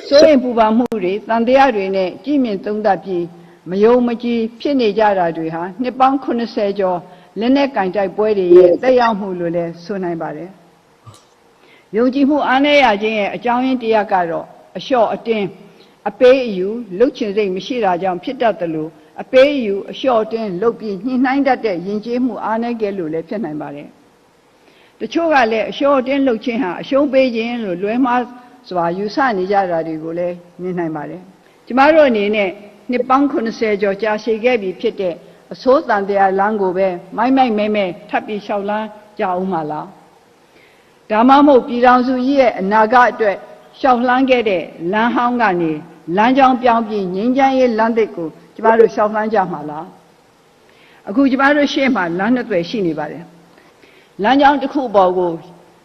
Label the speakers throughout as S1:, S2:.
S1: စိုးရိမ်ပူပန်မှုတွေတန်တရားတွေနဲ့ကြည်မြင်သုံးသပ်ပြီးမယုံမကြည်ဖြစ်နေကြတာတွေဟာနှစ်ပေါင်း80ကျော်လက်နက်ကင်တိုက်ပွဲတွေရဲ့တက်ရောက်မှုလို့လည်းဆိုနိုင်ပါတယ်။ယုံကြည်မှုအားနည်းရခြင်းရဲ့အကြောင်းရင်းတရားကတော့အလျှော့အတင်းအပေးအယူလှုပ်ချင်စိတ်မရှိတာကြောင့်ဖြစ်တတ်တယ်လို့အပေးအယူအလျှော့အတင်းလှုပ်ပြီးညှိနှိုင်းတတ်တဲ့ယဉ်ကျေးမှုအားနည်းခဲ့လို့လည်းဖြစ်နိုင်ပါတယ်။တချို့ကလည်းအလျှော့အတင်းလှုပ်ခြင်းဟာအရှုံးပေးခြင်းလို့လွဲမှားစွာယူဆနေကြတာတွေကိုလည်းမြင်နိုင်ပါတယ်။ကျမတို့အနေနဲ့နှစ်ပေါင်း80ကျော်ကြာရှည်ခဲ့ပြီဖြစ်တဲ့အစိုးတန်တရားလမ်းကိုပဲမိုက်မိုက်မဲမဲထပ်ပြီးလျှောက်လန်းကြအောင်ပါလား။ဒါမှမဟုတ်ပြည်ထောင်စုကြီးရဲ့အနာဂတ်အတွက်လျှောက်လှမ်းခဲ့တဲ့လမ်းဟောင်းကနေလမ်းကြောင်းပြောင်းပြီးငြိမ်းချမ်းရေးလမ်းသစ်ကိုကျမတို့လျှောက်လှမ်းကြမှာလား။အခုကျမတို့ရှေ့မှာလမ်းနှစ်သွယ်ရှိနေပါတယ်။လမ်းကြောင်းတစ်ခုပေါ်ကို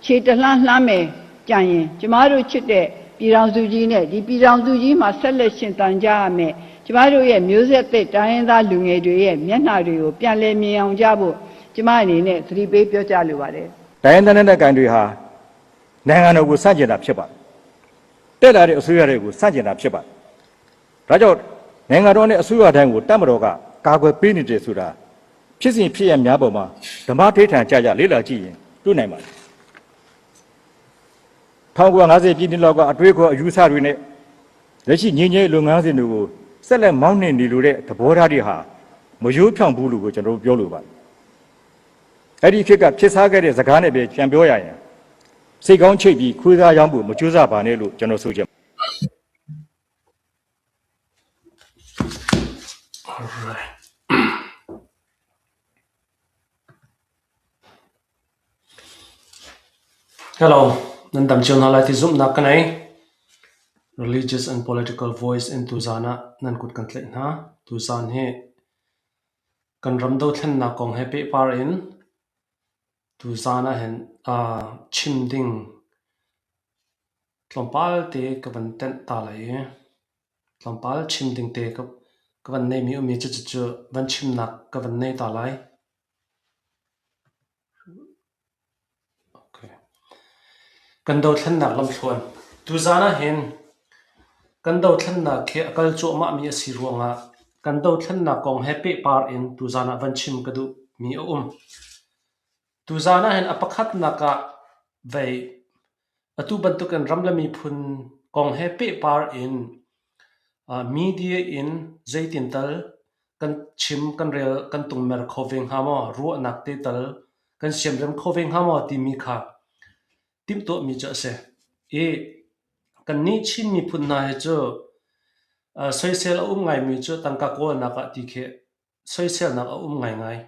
S1: ခြေတလှမ်းလှမ်းမယ်ကြံရင်ကျမတို့ချစ်တဲ့ပြည်ထောင်စုကြီးနဲ့ဒီပြည်ထောင်စုကြီးမှာဆက်လက်ရှင်သန်ကြရမယ်ကျမတို့ရဲ့မျိုးဆက်သစ်တိုင်းရင်းသားလူငယ်တွေရဲ့မျက်နှာတွေကိုပြန်လည်မြင်အောင်ကြဖို့ကျမအနေနဲ့သတိပေးပြောကြားလိုပါတယ်
S2: တိုင်းရင်းသားလက်နက်ကိုင်တွေဟာနိုင်ငံတော်ကိုစန့်ကျင်တာဖြစ်ပါတယ်တက်လာတဲ့အစိုးရတွေကိုစန့်ကျင်တာဖြစ်ပါတယ်ဒါကြောင့်နိုင်ငံတော်နဲ့အစိုးရတိုင်းကိုတပ်မတော်ကကာကွယ်ပေးနေတယ်ဆိုတာဖြစ်စဉ်ဖြစ်ရများပေါ်မှာဓမ္မထိဋ္ဌံကြကြလေ့လာကြည့်ရင်တွေ့နိုင်ပါတယ်1950ပြည့်နှစ်လောက်ကအတွေးခေါ်အယူဆတွေနဲ့လက်ရှိငြိမ်းချမ်းရေးလုပ်ငန်းစဉ်တွေကိုဆက်လက်မောင်းနှင်နေလိုတဲ့သဘောထားတွေဟာမရိုးဖြောင်ဘူးလို့ကိုကျွန်တော်တို့ပြောလိုပါတယ်အဲ့ဒီခေတ်ကဖြစ်စားခဲ့တဲ့စကားနဲ့ပဲကြံပြောရရင်စိတ်ကောင်းချိတ်ပြီးခွေးသားရောင်းဖို့မကြိုးစားပါနဲ့လို့ကျွန်တော်ဆိုချင်
S3: Alright. Hello, nan dam cio hna lai ti zumhnak ka nei. Religious and political voice in tuzaan ah nan kut kan tlaih hna. Tuzaan hi kan ram dothlennak kong he pehpar in tuzaan ah hin chim ding tlawmpal te ka van tenh ta lai i tlawmpal chim ding te ka van neimi um i cucu van chimnak ka van nei ta lai. Kan dothlennak lamthluan. Tuzaan ahhin kan dothlennak hi a kal cuahmahmi a si ruangah kan dothlennak kong he pehpar in tuzaan ah van chim ka duhmi a um. Tuzaan ahhin a pakhatnak ah vei atu bantukin ram le miphun kong he pehpar in media in zeitin tal kan chim kan rel kan tungmer kho ve hnga maw, ruahnak te tal kan siamrem kho ve hnga maw timi kha timhtuahmi cu a si. I kannih Chin miphun hna hi cu soisel a um ngaimi cu tangka kawlnak ah ti khi soiselnak a um ngaingai.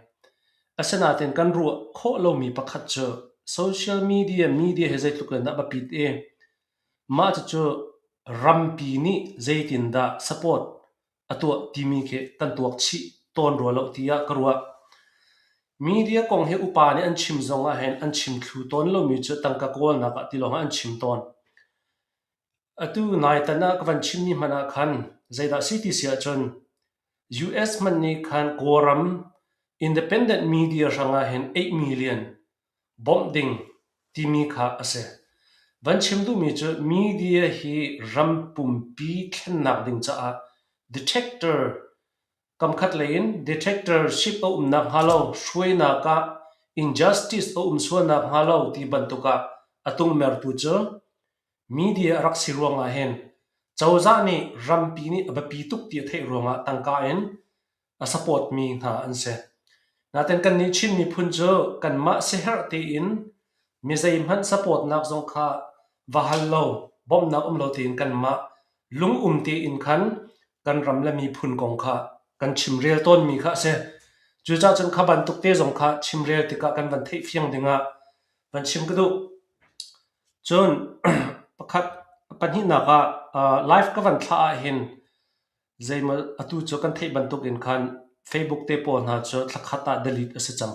S3: Asinain kan ruah khawh lomi pakhat cu social media media hi zeitluk in dah biapit i mah cucu rampi nih zeitindah support a tuah timi khi kan tuak chih tawn rua lo tiah ka ruah. Media kong hi upa nih an chim zong ahhin an chim thlu tawn lomi cu tangka kawlnak ah ti lawng ah an chim tawn. Atu naitan ah ka van chimmi hmanh ah khan zeidah si ti si ahcun US hmanh nih khan Kawlram independent media hrangah hin 8 million bawmh ding timi kha a si. Van chim duhmi cu media hi ram pumpi thlennak ding caah detector kamkhat lei in detectorship a um nakhnga lo hruainak ah injustice a um sual nakhnga lo ti bantuk ah a tungmertu cu Media a rak si ruangah hin cozah nih rampi nih a biapi tuk ti a theih ruangah tangka in a support mi hna an si. Nain kannih Chin miphun cu kanmah siaherh tein mi zeihmanh support nak zong kha va hal lo, bawmhnak um lo tein kanmah lungum tein khan kan ram le miphun kong kha kan chimrel tawnmi kha a si. Cucaah cun kha bantuk te zong kha chimrel tikah kan van theihfiang dingah van chim ka duh. Cun pakhat pahnihnak ah live ka van thlah ahhin zeimaw atu cu kan theih bantukin khan Facebook te pawl hna cu thlakhat ah delete a si cang.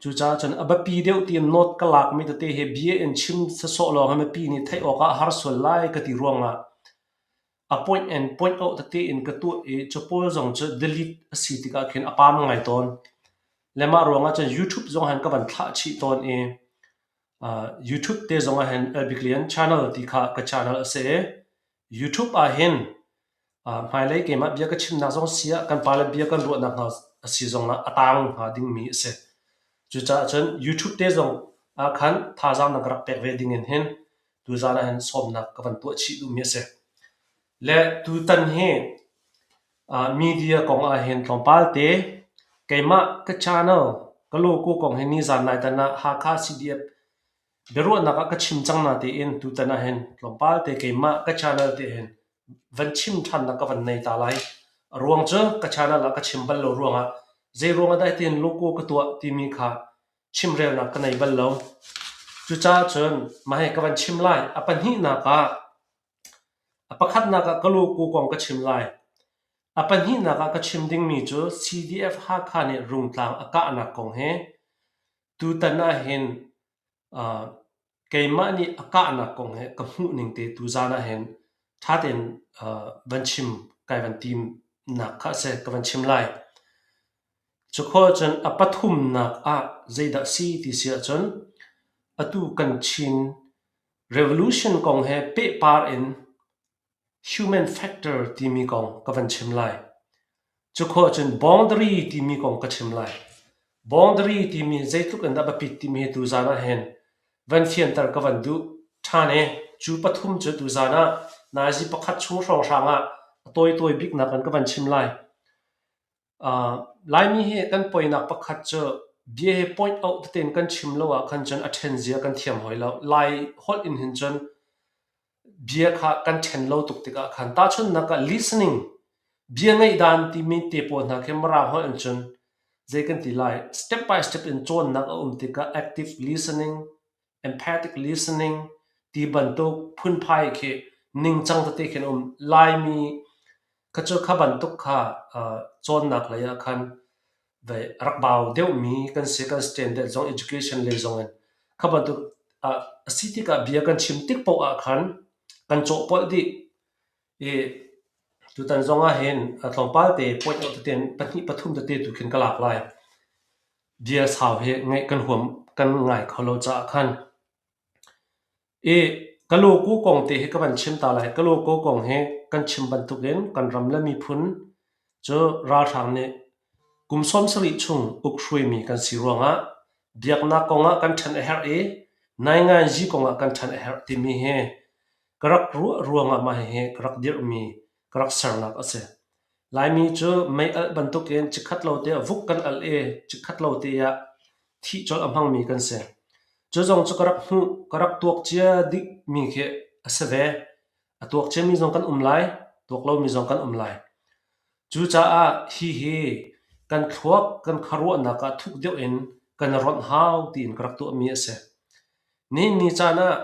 S3: Cucaah cun a biapi deuh tiin note ka lakmi tete hi bia in chim sawsawh lawng hi mipi nih theih awk ah a har sual lai ka ti ruangah a point and point out tete in ka tuah i cu pawl zong cu delete a si tikah khin a pam ngai tawn. Le mah ruangah cun YouTube zong han ka van thlah chih tawn i YouTube te zong ah hin Albik Lian channel ti kha ka channel a si i YouTube ah hin hmailei keimah bia ka chimnak zong si ah kan pale bia kan ruahnak hna a si zong ah a taang hnga dingmi a si. Cucaah cun YouTube te zong ah khan thazaang na ka rak pek ve ding in hin tuzaan ah hin sawmnak ka van tuah chih duhmi a si. Le tutan hi media kong ah hin tlawmpal te keimah ka channel ka logo kong hi nizaan nai tan ah Hakha CDF biaruahnak ah ka chim cang natein tutan ah hin tlawmpal te keimah ka channel te hin van chim ṭhannak ka van nei ta lai. A ruang cu ka channel ah ka chim bal lo ruangah zei ruangah dah hitin logo ka tuah timi kha chimrelnak ka nei bal lo. Cucaah cun mah hi ka van chim lai. A pahnihnak ah A pakhatnak ah ka logo kong ka chim lai. A pahnihnak ah ka chim dingmi cu CDF Hakha nih Rungtlang a kahnak kong hi tutan ahhin keimah nih a kahnak kong hi ka hmuhning te tuzaan ahhin ṭha tein van chim kai van timnak kha a si, ka van chim lai. Cukhua ahcun a pathumnak ah zeidah si ti si ahcun atu kan Chin Revolution kong he pehpar in human factor timi kong ka van chim lai. Cukhua ahcun boundary timi kong ka chim lai. Boundary timi zeitluk in dah biapit timi hi tuzaan ah hin van fianter ka van duh ṭhan i cu pathum cu tuzaan ah nazi pakhat chung hrawnghrang ah a tawitawi biknak in ka van chim lai. Laimi hi kan poinak pakhat cu bia hi point out tein kan chim lo ah khan cun a ṭhen zia kan thiam hoi lo. Lai holh in hin cun bia kha kan ṭhen lo tuk tikah khan tahchunhnak ah listening bia ngaih dan timi te pawl hna khi Mirang holh in cun zei kan ti lai step by step in cawnnak a um tikah active listening, empathic listening ti bantuk phunphai khi ningcang tete khin a um. Laimi Kha cu kha bantuk kha cawnnak lei ah khan vei a rak bau deuhmi kan si. Kan standard zong education lei zong in kha bantuk a si tikah bia kan chim tik paoh ah khan kan cawhpolh dih i tutan zong ah hin tlawmpal te point out tete in pahnih pathum tete tu khin ka lak lai. Bia sau hi ngaih kan huam kan ngai kho lo caah khan. I ka logo kong te hi ka van chim ta lai. Ka logo kong hi kan chim bantukin kan ram le miphun cu ralhrang nih kum 70 chung uk hruaimi kan si ruangah biaknak kongah kan ṭhen a herh i nainganzi kongah kan ṭhen a herh timi hi ka rak ruah ruangah mah hihi ka rak dirhmi ka rak sernak a si. Laimi cu mei alh bantukin chikkhat lo te ah vuk kan alh i chikkhat lo te ah thih colh a hmangmi kan si. Cu zong cu ka rak hmuh, ka rak tuak cia dihmi khi a si ve. A tuak ciami zong kan um lai, tuak lomi zong kan um lai. Cucaah hihi kan thluak, kan khuaruahnak ah thuk deuh in kan i ronh hau tiin ka rak tuahmi a si. Nihin ni caan ah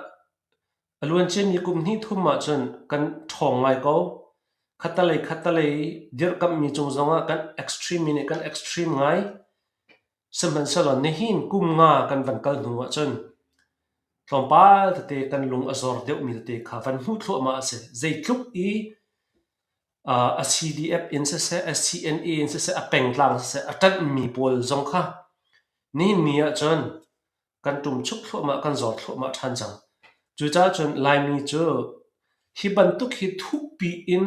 S3: A luanciami kum hnih thum ahcun kan ṭhawng ngai ko. Khattalei khattalei dirhkamhmi cung zongah kan extreme mi nih kan extreme ngai. Sihmanhsehlaw nihin kum nga kan van kal hnu ahcun tlawmpal tete kan lung a zor deuhmi tete kha van hmuh thluahmah a si. Zeitluk i a CDF in siseh, a CNA in siseh, a pengtlang siseh, a ṭanhmi pawl zong kha nihin ni ahcun kan ṭumchuk thluahmah, kan zor thluahmah ṭhan cang. Cucaah cun Laimi cu hi bantuk hi thukpi in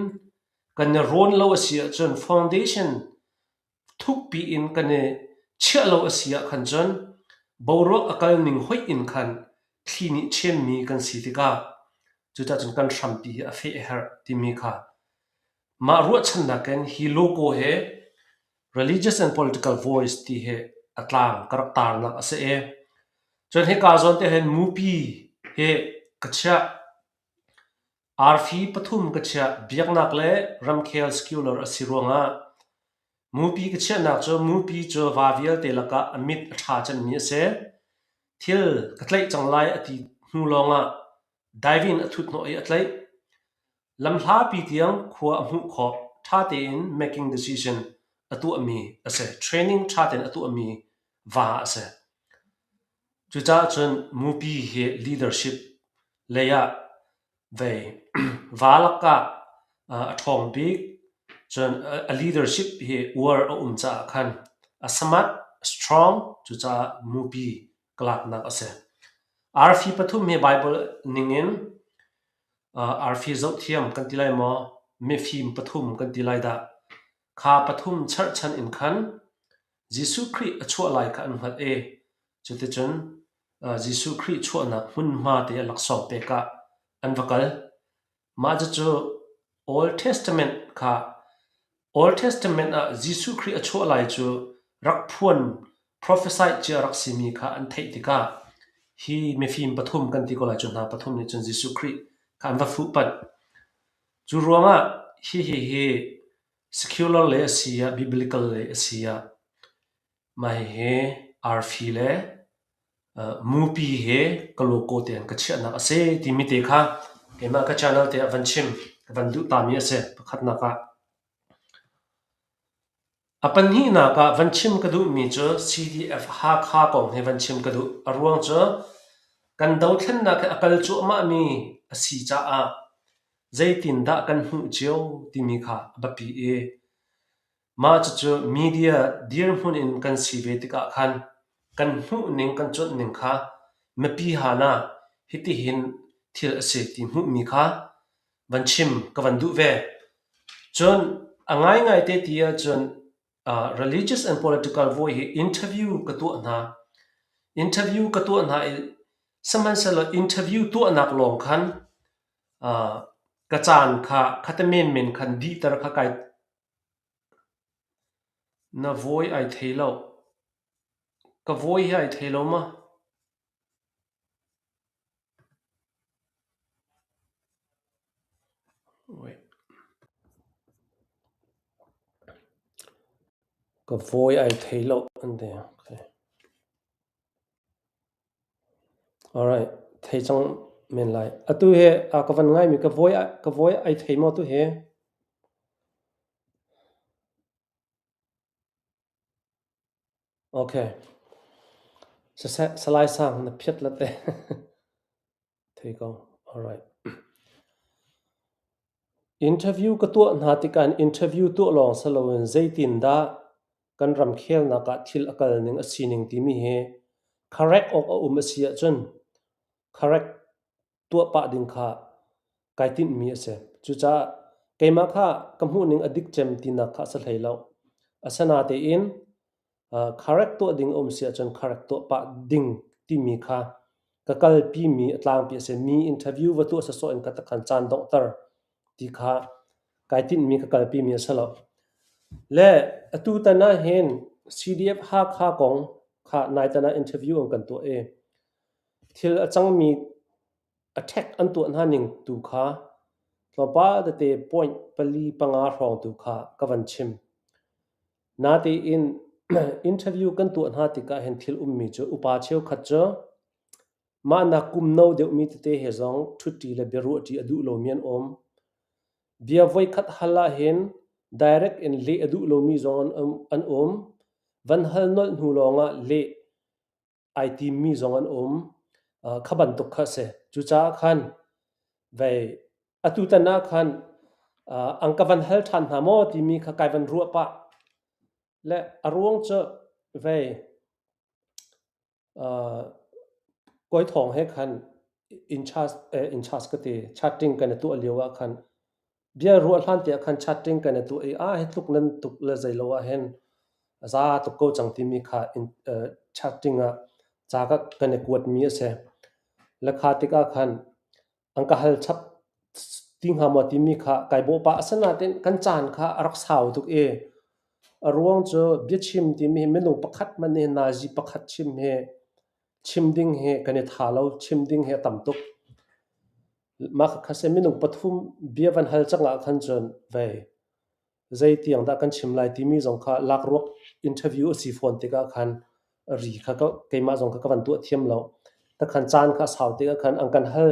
S3: kan i rawn lo a si ahcun foundation thukpi in kan i chiah lo a si ah khan cun boruak a kal ning hoih in khan thli nih chenmi kan si tikah cucaah cun kan hrampi hi a feh a herh timi kha mah ruahchannak in hi logo he Religious and Political Voice ti hi a tlang ka rak tarnak a si i cun hika zawn te hin mupi hi ka chiah. Arfi pathum ka chiah. Biaknak le ramkhel secular a si ruangah mupi ka chiahnak cu mupi cu va vialte lakah a mit a ṭha cemmi a si. Thil ka tlaih cang lai a ti hnu lawngah diving a thut hnawh i a tlaih. Lamhlapi tiang khua a hmuh khawh. Ṭha tein making decision a tuahmi a si. Training ṭha tein a tuahmi va a si. Cucaah cun mupi hi leadership lei ah vei va lakah a ṭhawng bik. Cun a leadership hi uar a um caah khan a smart. A strong, cucaah mupi ka laknak a si. Arfi pathum hi Bible ningin arfi zohthiam kan ti lai maw, mifim pathum kan ti lai dah. Kha pathum cherhchan in khan Jesuh Khrih a chuah lai kha an hngalh i cuticun Jesuh Khrih chuahnak hmunhma te a laksawng pek ah an va kal. Mah cucu Old Testament kha Old Testament ah Jesuh Khrih a chuah lai cu rak phuan prophesy cia rak simi kha an theih tikah hi mifim pathum kan ti ko lai cu hna pathum nih cun Jesuh Khrih kha an va fuhpanh. Cu ruangah hihi hi secular lei a si ah biblical lei a si ah mah hihi arfi le Mupi he ka logo te an ka chiahnak a si timi te kha keimah ka channel te ah van chim ka van duh tami a si pakhatnak ah. A pahnihnak ah van chim ka duhmi cu CDF Hakha kong hi van chim ka duh. A ruang cu kan dothlennak hi a kal cuahmahmi a si caah zeitindah kan hmuh cio timi kha a biapi i Mah cucu media dirhmun in kan si ve tikah khan kan hmuhning kan cuanhning kha mipi han ah hitihin thil a si ti hmuhmi kha van chim ka van duh ve. Cun a ngaingai te ti ahcun religious and political voi hi interview ka tuah hna. Interview ka tuah hna i sihmanhsehlaw interview tuahnak lawng khan ka caan kha khate menmen khan dihter kha kai Na vawi ai thei lo. Ka vawi hi ai thei lo ma? Ka vawi ai thei lo an ti. Alright, thei cang men lai. Atu hi a ka van ngaimi ka vawi ka vawi ai thei maw tu hi? Okay. Siseh, Salai Sang na phiat lat e. Thei ko. Alright. Interview ka tuah hna tikah interview tuah lawng si loin zeitindah kan ramkhelnak ah thil a kal ning a sining timi hi correct awk a um a si ahcun correct tuah pah ding kha kai tinhmi a si. Cucaah keimah kha ka hmuhning a dik cem tinak kha a si hlei lo. Asinatein correct tuah ding a um si ahcun correct tuah pah ding timi kha ka kalpimi a tlangpi a si. Mi interview va tuah sawsawh in ka takhan caan donghter ti kha kai tinhmi ka kalpimi a si lo. Le atu tan ah hin CDF Hakha kong kha naitan ah interview an kan tuah i thil a cangmi attack an tuah hna ning tu kha tlawmpal tete point pali panga hrawng tu kha ka van chim. Natein interview kan tuah hna tikah hin thil ummi cu upa cheukhat cu mahnak kum no deuhmi tete he zong ṭhutṭi le biaruahṭi a duh lomi an um. Bia voikhat hal ahhin direct in leh a duh lomi zong an um. Van hal nolh hnu lawngah leh ai timmi zong an um. Kha bantuk kha a si. Cucaah khan vei atutan ah khan an ka van hal ṭhan hna maw timi kha kai van ruah pah. Le a ruang cu vei Kawi Thawng he khan in charge, in charge ka ti, chatting kan i tuah lio ah khan bia ruah hlan te ah khan chatting kan i tuah i ah hi tluk nan tuk le zei lo ah hin a za tuk ko cang timi kha in, chatting ah ca ka kan i kuatmi a si. Le kha tikah khan an ka hal chap ti hnga maw timi kha kai bawh pah. Asinain kan caan kha a rak sau tuk i a ruang cu biachim timi hi minung pakhat hmanh nih nazi pakhat chim hi chim ding hi kan i tha lo, chim ding hi a tam tuk. Mah kha si minung pathum bia van hal cang ah khan cun vei zei tiang dah kan chim lai timi zong kha lakruak interview a si fawn tikah khan ri kha keimah zong kha ka van tuah thiam lo. Takhan caan kha a sau tikah khan an kan hal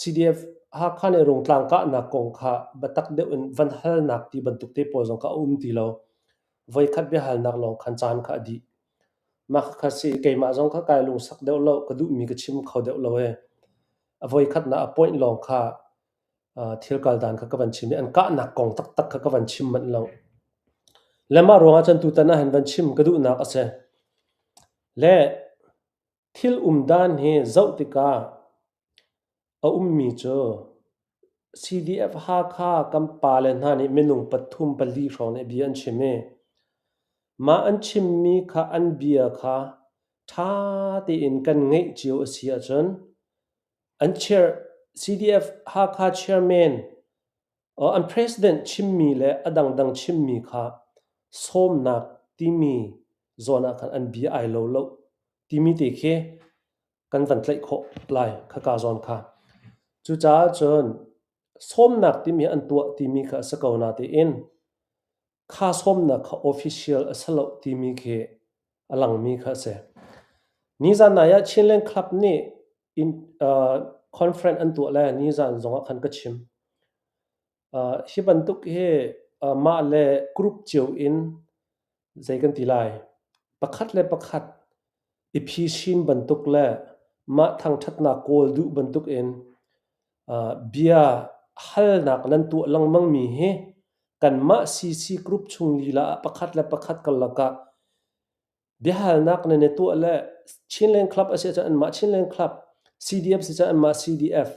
S3: CDF Hakha nih Rungtlang kahnak kong kha biatak deuh in van halnak ti bantuk te pawl zong kha a um ti lo. Voikhat biahalnak lawng khan caan kha a dih. Mah kha si keimah zong kha kai lungsak deuh lo, ka duhmi ka chim kho deuh lo ee. A voikhatnak a point lawng kha thil kal dan kha ka van chim i an kahnak kong taktak kha ka van chim manh lo. Le mah ruangah cun tutan ah hin van chim ka duhnak a si. Le thil umdan hi zoh tikah a ummi cu CDF Hakha kan pale hna nih minung pathum pali hrawng nih bia an chim i mah an chimmi kha an bia kha ṭha tein kan ngeih cio a si ahcun an chair CDF Hakha chairman an president chimmi le a dangdang chimmi kha sawmnak timi zawn ah khan an bia ai lo lo timi te khi kan van tlaih khawh lai khaka zawn kha. Cucaah cun sawmnak timi an tuah timi kha a si ko natein kha sawmnak kha official a si lo timi khi a langmi kha a si. Nizan nai ah Chinland Club nih in, uh, conference an tuah le nizan zongah khan ka chim. Uh, hi bantuk hi uh, mah le group cio in zei kan ti lai pakhat le pakhat i phisin bantuk le mah thangṭhatnak kawl duh bantuk in uh, bia halnak nan tuah lengmang mi hi kanmah CC group chung lila ah pakhat le pakhat karlak ah biahalnak nan i tuah le Chinland Club a si ahcun anmah Chinland Club, CDF si cun anmah CDF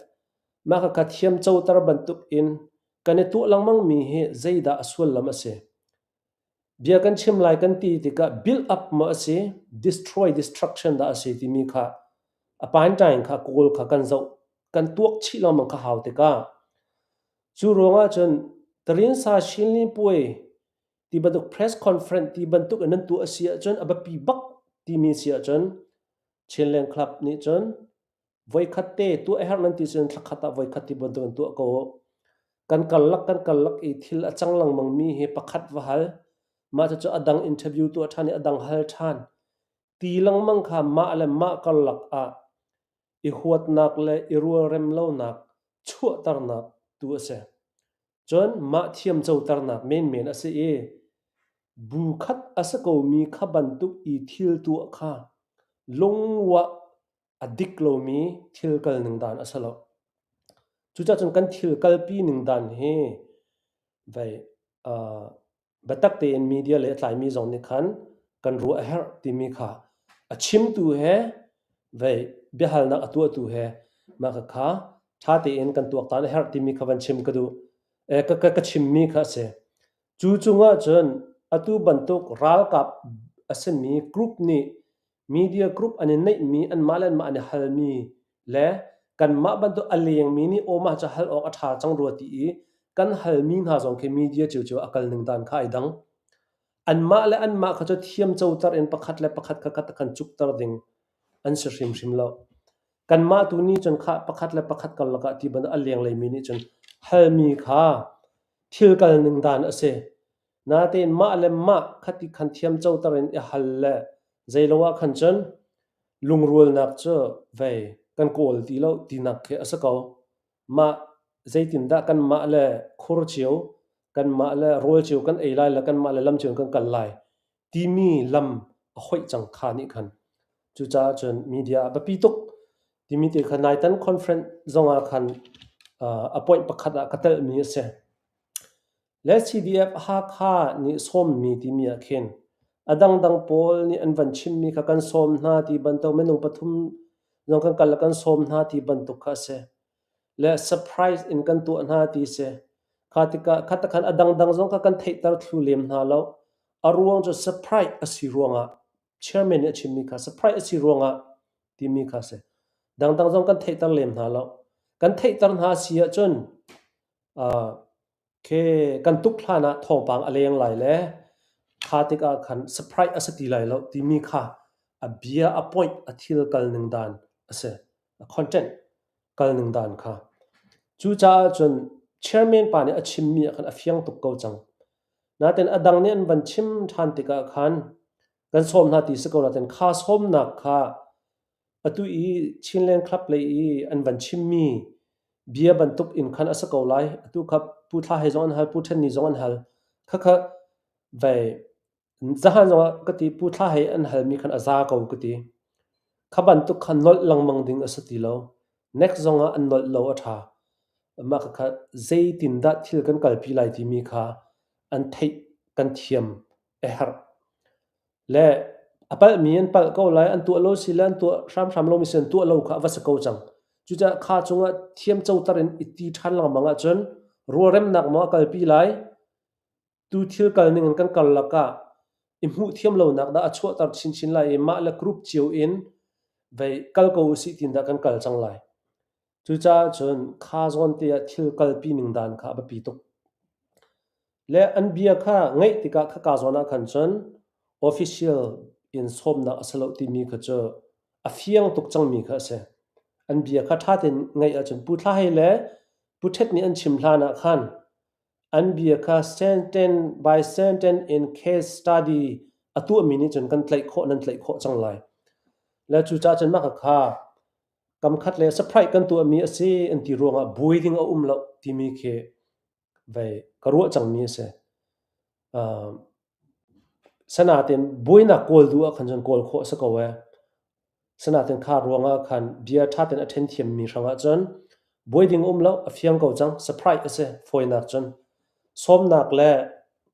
S3: mah khakha thiam coter bantuk in kan i tuah lengmang mi hi zeidah a sullam a si? Bia kan chim lai kan ti tikah build up maw a si, destroy, destruction dah a si timi kha a painṭaing kha kawl kha kan zoh, kan tuak chih lengmang kha hau tikah cu ruangah cun Tarinsa Shinli Puai ti bantuk press conference ti bantuk in nan tuah a si ahcun a biapi bak timi si ahcun Chinland Club nih cun voikhat te tuah a herh nan ti cun thlakhat ah voikhat ti bantuk in tuah ko u. Kan karlak kan karlak i thil a cang lengmang mi hi pakhat va hal. Mah cucu a dang interview tuah ṭhan i a dang hal ṭhan. Ti lengmang kha mah le mah karlak ah i huatnak le i rualrem lonak chuahternak tu a si. Cun mah thiamcoternak menmen a si i bu khat a si komi kha bantuk i thil tuah kha lungwah a dik lomi thil kal ning dan a si lo. Cucaah cun kan thil kalpi ning dan hi vei uh, biatak tein media le a tlaimi zong nih khan kan ruah a herh timi kha a chimtu he vei biahalnak a tuahtu he mah kha ṭha tein kan tuaktan a herh timi kha van chim ka duh. Eh, ka, ka, ka chimmi kha a si. Cu cungah cun atu bantuk ralkap a simi group nih media group an i neihmi anmah le anmah an i halmi le kanmah bantuk a lengmi nih aw mah cu hal awk a ṭha cang rua ti i kan halmi hna zong khi media ciocio a kal ning dan kha ai dang. Anmah le anmah kha cu thiam coter in pakhat le pakhat kha kan cukter ding an si hrimhrim lo. Kanmah tu nih cun khah pakhat le pakhat karlak ah ti bantuk a lenglei mi nih cun halmi kha thil kal ning dan a si. Natein mah le mah khati khan thiam coter in i hal le zeilo ah khan cun lungrualnak cu vei kan kawl ti lo tinak khi a si ko. Mah zeitindah kanmah le khur cio, kanmah le rawl cio kan ei lai le kanmah le lam cio in kan kal lai timi lam a hoih cang kha nih khan. Cucaah cun media a biapi tuk timi te kha naitan conference zongah khan uh, a point pakhat ah ka telhmi a si. Le CDF Hakha nih sawmmi timi ah khin a dangdang pawl nih an van chimmi kha kan sawm hna ti bantuk minung pathum zong kan kal le kan sawm hna ti bantuk kha a si. Le surprise in kan tuah hna ti si. Kha tikah kha takhan a dangdang zong kha kan theihter thlu lem hna lo. A ruang cu surprise a si ruangah chairman nih a chimmi kha surprise a si ruangah timi kha a si. Dangdang zong kan theihter lem hna lo. Kan theihter hna si ahcun uh, Khi kan tuk hlan ah thawngpang a leng lai le kha tikah khan surprise a si ti lai lo timi kha a bia a point a thil kal ning dan a si. A content kal ning dan kha. Cucaah cun chairman pa nih a chimmi ah khan a fiang tuk ko cang. Natin a dang nih an van chim ṭhan tikah khan kan sawm hna ti si ko natin kha sawmnak kha Atu i Chinland Club lei i an van chimmi bia bantuk in khan a si ko lai. Atu kha Pu Thla Hei zong an hal, Pu Ṭhen Ni zong an hal. Khakha vei zahan zongah ka ti Pu Thla Hei an halmi khan a za ko ka ti. Kha bantuk kha nolh lengmang ding a si ti lo. Next zongah an nolh lo a ṭha. Mah khakha zeitindah thil kan kalpi lai timi kha an theih kan thiam a herh. Le. A palhmi an palh ko lai, an tuah lo si le an tuah hramhram lomi si an tuah lo kha a va si ko cang. Cucaah kha cungah thiamcoter in i ti ṭhan lengmang ahcun rualremnak maw a kalpi lai, tu thil kal ning in kan karlak ah i hmuh thiam lonak dah a chuahter chinchin lai i mah le group cio in vei kal ko usih tiin dah kan kal cang lai. Cucaah cun kha zawn te ah thil kalpi ning dan kha a biapi tuk. Le an bia kha ngaih tikah khaka zawn ah khan cun official in sawmnak a si lo timi kha cu a fiang tuk cangmi kha a si. An bia kha ṭha tein ngaih ahcun Pu Thla Hei le Pu Ṭhet nih an chim hlan ah khan an bia kha sentence by sentence in case study a tuahmi nih cun kan tlaih khawh nan tlaih khawh cang lai. Le cucaah cun mah khakha kamkhat le surprise kan tuahmi a si an ti ruangah buai ding a um lo timi khi vei ka ruah cangmi a si. Sanatin buainak kawl duh ah khan cun kawl khawh a si ko ee. Sanatin kha ruangah khan bia ṭha tein a ṭhen thiammi hrangah cun buai ding um lo, a fiang ko cang, surprise a si fawinak cun. Sawmnak le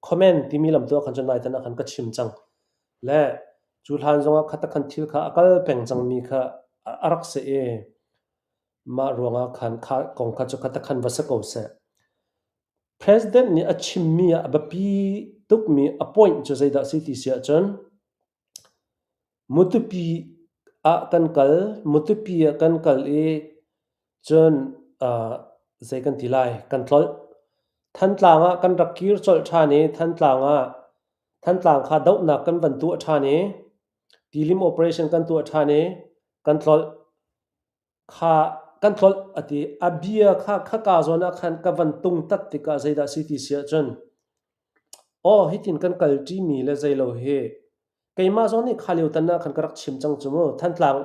S3: comment timi lam tu ah khan cun naitan ah khan ka chim cang. Le cu hlan zongah kha takhan thil kha a kal peng cangmi kha a rak si i mah ruangah khan kha kong kha cu kha takhan va si ko seh. President nih a chimmi ah a biapi tukmi a point cu zeidah a si ti si ahcun Matupi ah kan kal. Matupi ah kan kal i cun zei kan ti lai, kan tlolh. Thantlang ah kan rak kir colh ṭhan i Thantlang ah Thantlang kha dohnak kan van tuah ṭhan i tilim operation kan tuah ṭhan i kan tlolh. Kha kan tlolh a ti. A bia kha khaka zawn ah khan ka van tung tat tikah zeidah a si ti si ahcun aw hitin kan kal ṭimi le zeilo hi keimah zong nih kha lio tan ah khan ka rak chim cang cu mu. Thantlang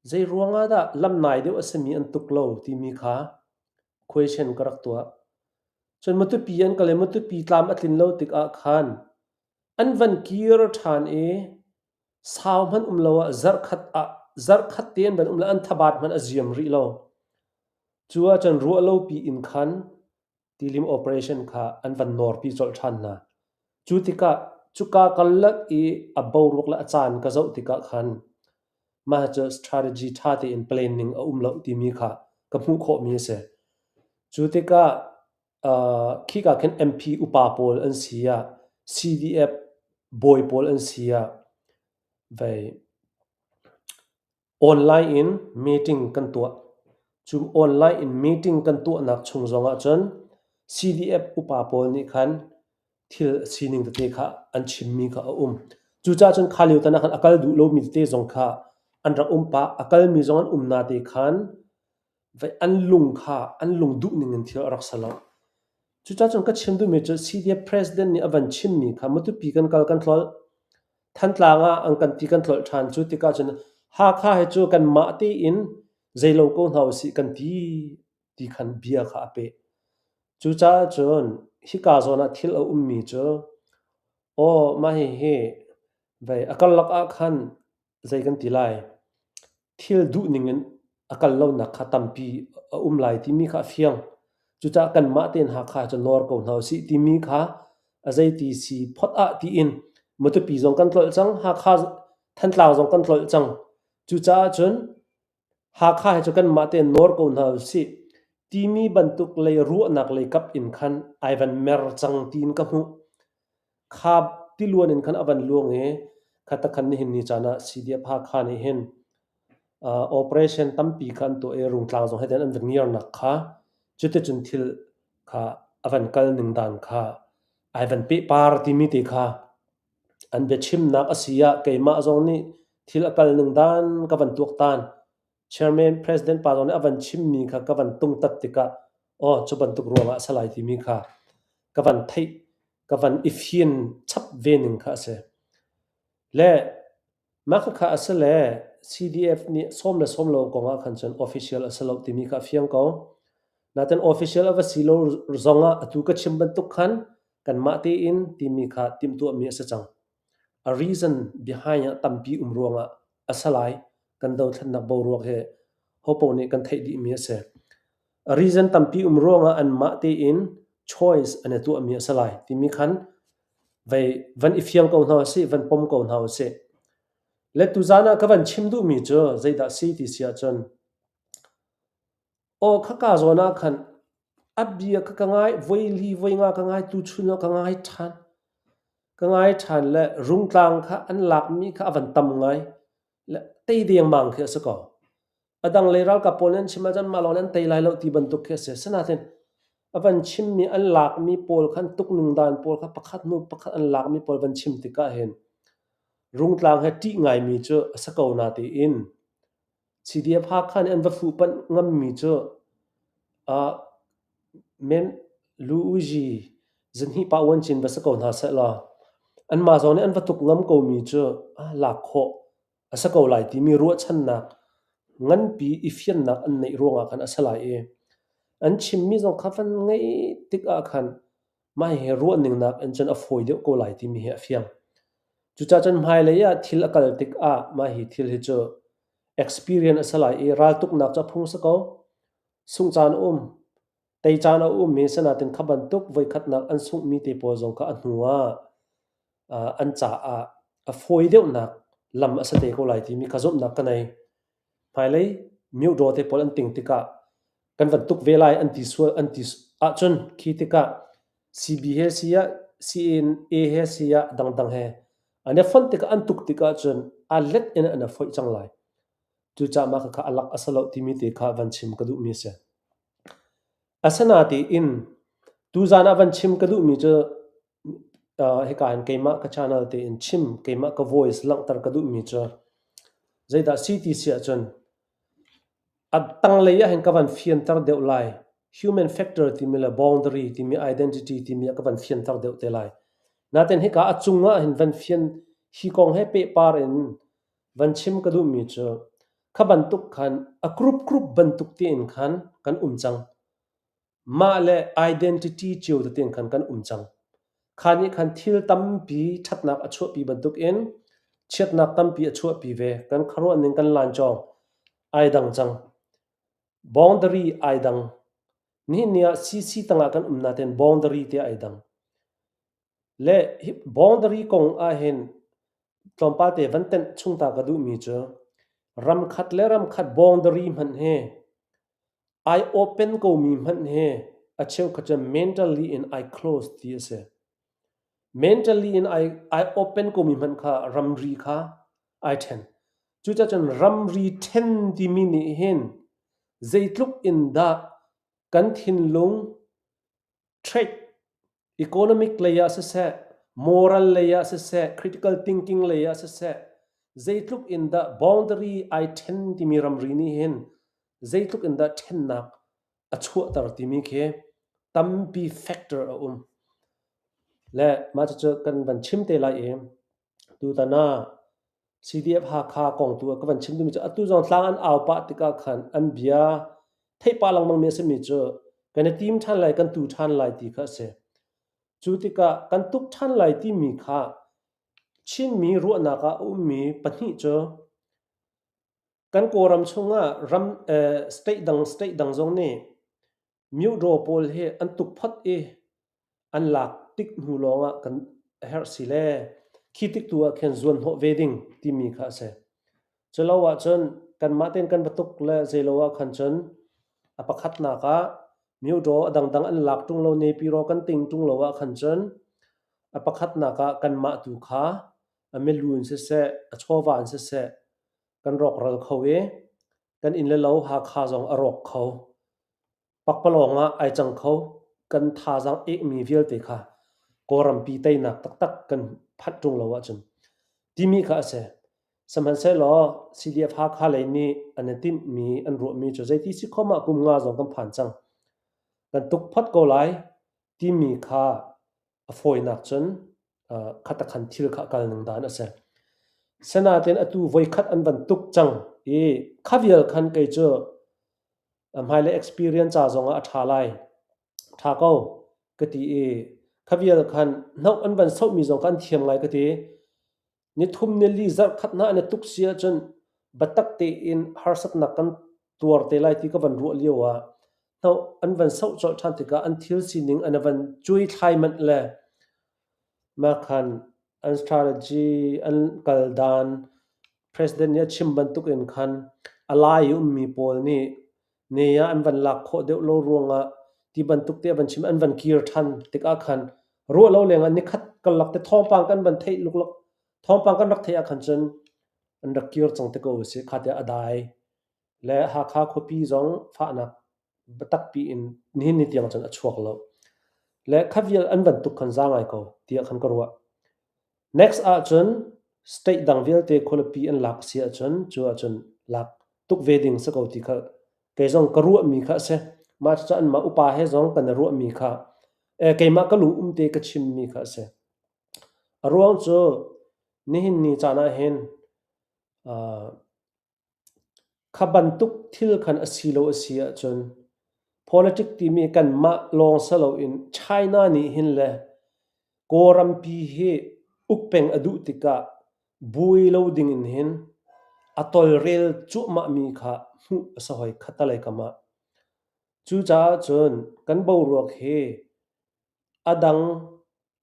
S3: zei ruang ah dah lam nai deuh a simi an tuk lo timi kha question ka rak tuah. Cun Matupi an kal i Matupi tlam a tlin lo tikah khan an van kir ṭhan i Sau hmanh um lo ah zarhkhat ah zarhkhat te an van um le an thabat hmanh a ziam rih lo. Cu ahcun ruah lopi in khan tilim operation kha an van nawrpi colh ṭhan hna. Cu tikah cuka karlak i a boruak le a caan ka zoh tikah khan mah cu strategy ṭha tein planning a um lo timi kha ka hmuh khawhmi a si. Cu tikah khika khin MP upa pawl an si ah, CDF bawi pawl an si ah, vei online in meeting kan tuah. Cu online in meeting kan tuahnak chung zong ahcun CDF upa pawl nih khan thil sining tete kha an chimmi kha a um. Cucaah cun kha lio tan ah khan a kal duh lomi tete zong kha an rak um pah. A kalmi zong an um nate khan an lung kha an lung duh ning in thil a rak si lo. Cucaah cun ka chim duhmi cu CDF president nih a van chimmi kha Matupi kan kal kan tlolh, Thantlang ah an kan ti kan tlolh ṭhan. Cu tikah cun Hakha hi cu kanmah tein zeilo ko hna usih kan ti ti khan bia kha a peh. Cucaah cun hika zawn ah thil a ummi cu aw mah hihi vei a karlak ah khan zei kan ti lai, thil duhning in a kal lonak kha tampi a um lai timi kha a fiang. Cucaah kanmah tein Hakha cu nawr ko hna usih timi kha a zeiti si phot ah tiin Matupi zong kan tlolh cang, Hakha Thantlang zong kan tlolh cang. Cucaah cun Hakha hi cu kanmah tein nawr ko hna usih timi bantuk lei ruahnak lei kap in khan ai van mer cang tiin ka hmuh. Kha tiluan in khan a van luang i khatakhan nihin ni caan ah CDF Hakha nih hin operation tampi kha an tuah i Rungtlang zong heten an van ngiarnak kha cuticun thil kha a van kal ning dan kha ai van pehpar timi te kha an biachimnak a si ah keimah zong nih thil a kal ning dan ka van tuaktan. Chairman President pa zong nih a van chimmi kha ka van tungtat tikah aw cu bantuk ruangah a si lai timi kha ka van theih ka van i fian chap ve ning kha a si. Le mah khakha a si le CDF nih sawm le sawm lo kong ah khan cun official a si lo timi kha a fiang ko. Nain official a va si lo zong ah atu ka chim bantuk khan kanmah tein timi kha timhtuahmi a si cang. A reason behind ah tampi um ruangah a si lai. Kan dothlennak boruak hi hopaoh nih kan theih dihmi a si. A reason tampi um ruangah anmah tein choice an i tuahmi a si lai timi khan. Vei van i fiang ko hna usih, van pom ko hna usih. Le tuzaan ah ka van chim duhmi cu zeidah si ti si ahcun aw khaka zawn ah khan a bia kha ka ngai voi li voi nga ka ngai tuchun ah ka ngai ṭhan. Ka ngai ṭhan le Rungtlang kha an lakmi kha a van tam ngai. Le tei dengmang khi a si ko. A dang lei ralkap pawl nih an chim ahcun mah lawng nih an tei lai lo ti bantuk khi a si. Asinain a van chimmi an lakmi pawl kha an tukning dan pawl kha pakhat hnu pakhat an lakmi pawl van chim tikah hin Rungtlang he ṭih ngaimi cu a si ko natein CDF Hakha nih an va fuhpanh ngammi cu uh, men Luigi zahnih pa uan cin va si ko hna seh law anmah zong nih an va tuk ngam komi cu lak khawh a si ko lai timi ruahchannak nganpi i fiannak an neih ruangah khan a si lai i an chimmi zong kha van ngeih tik ah khan mah hihi ruahning nakin cun a fawi deuh ko lai timi hi a fiang. Cucaah cun hmailei ah thil a kal tikah mah hi thil hi cu experience a si lai i raltuknak cu a phung si ko. Sungh caan a um, tei caan a um i sinain kha bantuk voikhatnak an sunghmi te pawl zong kha a hnu ah an caah a fawi deuhnak lam a si te ko lai timi kha zumhnak ka nei. Hmailei myodaw te pawl an ting tikah kan van tuk ve lai an ti sual an ti ahcun khi tikah CB he si ah CNA he si ah dangdang he an i fonh tikah an tuk tikah cun a let in an i foih cang lai. Cucaah mah khakha a lak a si lo timi te kha van chim ka duhmi a si. Asinain tuzaan ah van chim ka duhmi cu hika hin keimah ka channel tein chim keimah ka voice langhter ka duhmi cu zeidah si ti si ahcun a tanglei ah hin ka van fianter deuh lai. Human factor timi le boundary timi identity timi ah ka van fianter deuh te lai. Natin hika a cung ah hin van fian hi kong he pehpar in van chim ka duhmi cu kha bantuk khan a group group bantuk tein khan kan um cang. Mah le identity cio tete in khan kan um cang. Kha nih khan thil tampi ṭhatnak a chuahpi bantukin chiatnak tampi a chuahpi ve. Kan khuaruah ning kan lancawng ai dang cang. Boundary ai dang. Nihin ni ah CC tangah kan um nain boundary te ai dang. Le hi boundary kong ahhin tlawmpal te van tenh chung ta ka duhmi cu ramkhat le ramkhat boundary hmanh hi ai open komi hmanh hi a cheukhat cu mentally in ai close ti a si. Mentally in ai, ai open komi hmanh kha ramri kha ai ṭhen. Cucaah cun ramri ṭhen timi nih hin zeitluk in dah kan thinlung trade Economic lei ah siseh, moral lei ah siseh, critical thinking lei ah siseh, zeitluk in dah boundary ai ṭhen timi ramri nih hin zeitluk in dah ṭhennak a chuahter timi khi tampi factor a um. Le mah cucu kan van chim te lai i tutan ah CDF Hakha kong tu ah ka van chim duhmi cu atu zong tlang an au pah tikah khan an bia theih pah lengmang mi a simi cu kan i tim ṭhan lai, kan tu ṭhan lai ti kha a si. Cu tikah kan tuk ṭhan lai timi kha Chinmi ruahnak ah a ummi pahnih cu kan Kawlram chungah ram state dang state dang zong nih Myodaw pawl hi an tuk phot i an lak tik hnu lawngah kan herh si le khi tik tu ah khin zuan hnawh ve ding timi kha a si. Culo ahcun kanmah tein kan va tuk le zeilo ah khan cun a pakhatnak ah myodaw a dangdang an lak ṭung lo nepiraw kan ting ṭung lo ah khan cun a pakhatnak ah kanmah tu kha a milu in siseh a chawva in siseh kan rawkral kho i kan inn le lo Hakha zong a rawk kho. Pakpalawng ah ai cang kho. Kan thazaang ekmi vialte kha Kawlrampi teinak taktak kan phanh ṭung lo ahcun timi kha a si. Sihmanhsehlaw CDF Hakha lei nih an i tinhmi an ruahmi cu zeiti si khom ah kum nga zong kan phan cang. Kan tuk phot ko lai timi kha a fawinak cun khatakhan thil kha a kal ning dan a si. Senatin atu voikhat an van tuk cang i kha vial khan kei cu hmailei experience ca zongah a ṭha lai. Ṭha ko ka ti i kha vial khan hnoh an van sohmi zong kha an thiam ngai ka ti. Nithum nili zarh khat hna an i tuk si ahcun biatak tein harsatnak kan tuar te lai ti ka van ruah lio ah hnoh an van soh colh ṭhan tikah an thil sining an van cuai thlai manh le. Mah khan an strategy an kal dan president nih a chim bantuk in khan a lai i ummi pawl nih ne ah an van lak khawh deuh lo ruangah ti bantuk te a van chim an van kir ṭhan tikah khan ruah lo lengah nikhat karlak te thawngpang kan van theih luklak thawngpang kan rak theih ah khan cun an rak kir cang te ko a si. Kha tiah a dai. Le Hakha khuapi zong fahnak biatakpi in nihin ni tiang cun a chuak lo. Le kha vial an van tuk khan za ngai ko tiah khan ka ruah. Next ahcun state dang vialte khualipi an lak si ahcun cu ahcun lak tuk ve ding si ko ti kha kei zong ka ruahmi kha a si. Mah cucu anmah upa he zong kan i ruahmi kha eh, keimah ka lung um te ka chimmi kha a si. A ruang cu nihin ni caan ah hin uh, Kha bantuk thil khan a si lo a si ahcun politic timi kanmah lawng si loin China nih hin le Kawlrampi hi ukpeng a duh tikah buai lo ding in hin a tawlrel cuahmahmi kha hmuh a si hoi khattelei kam ah. Cucaah cun kan boruak hi a dang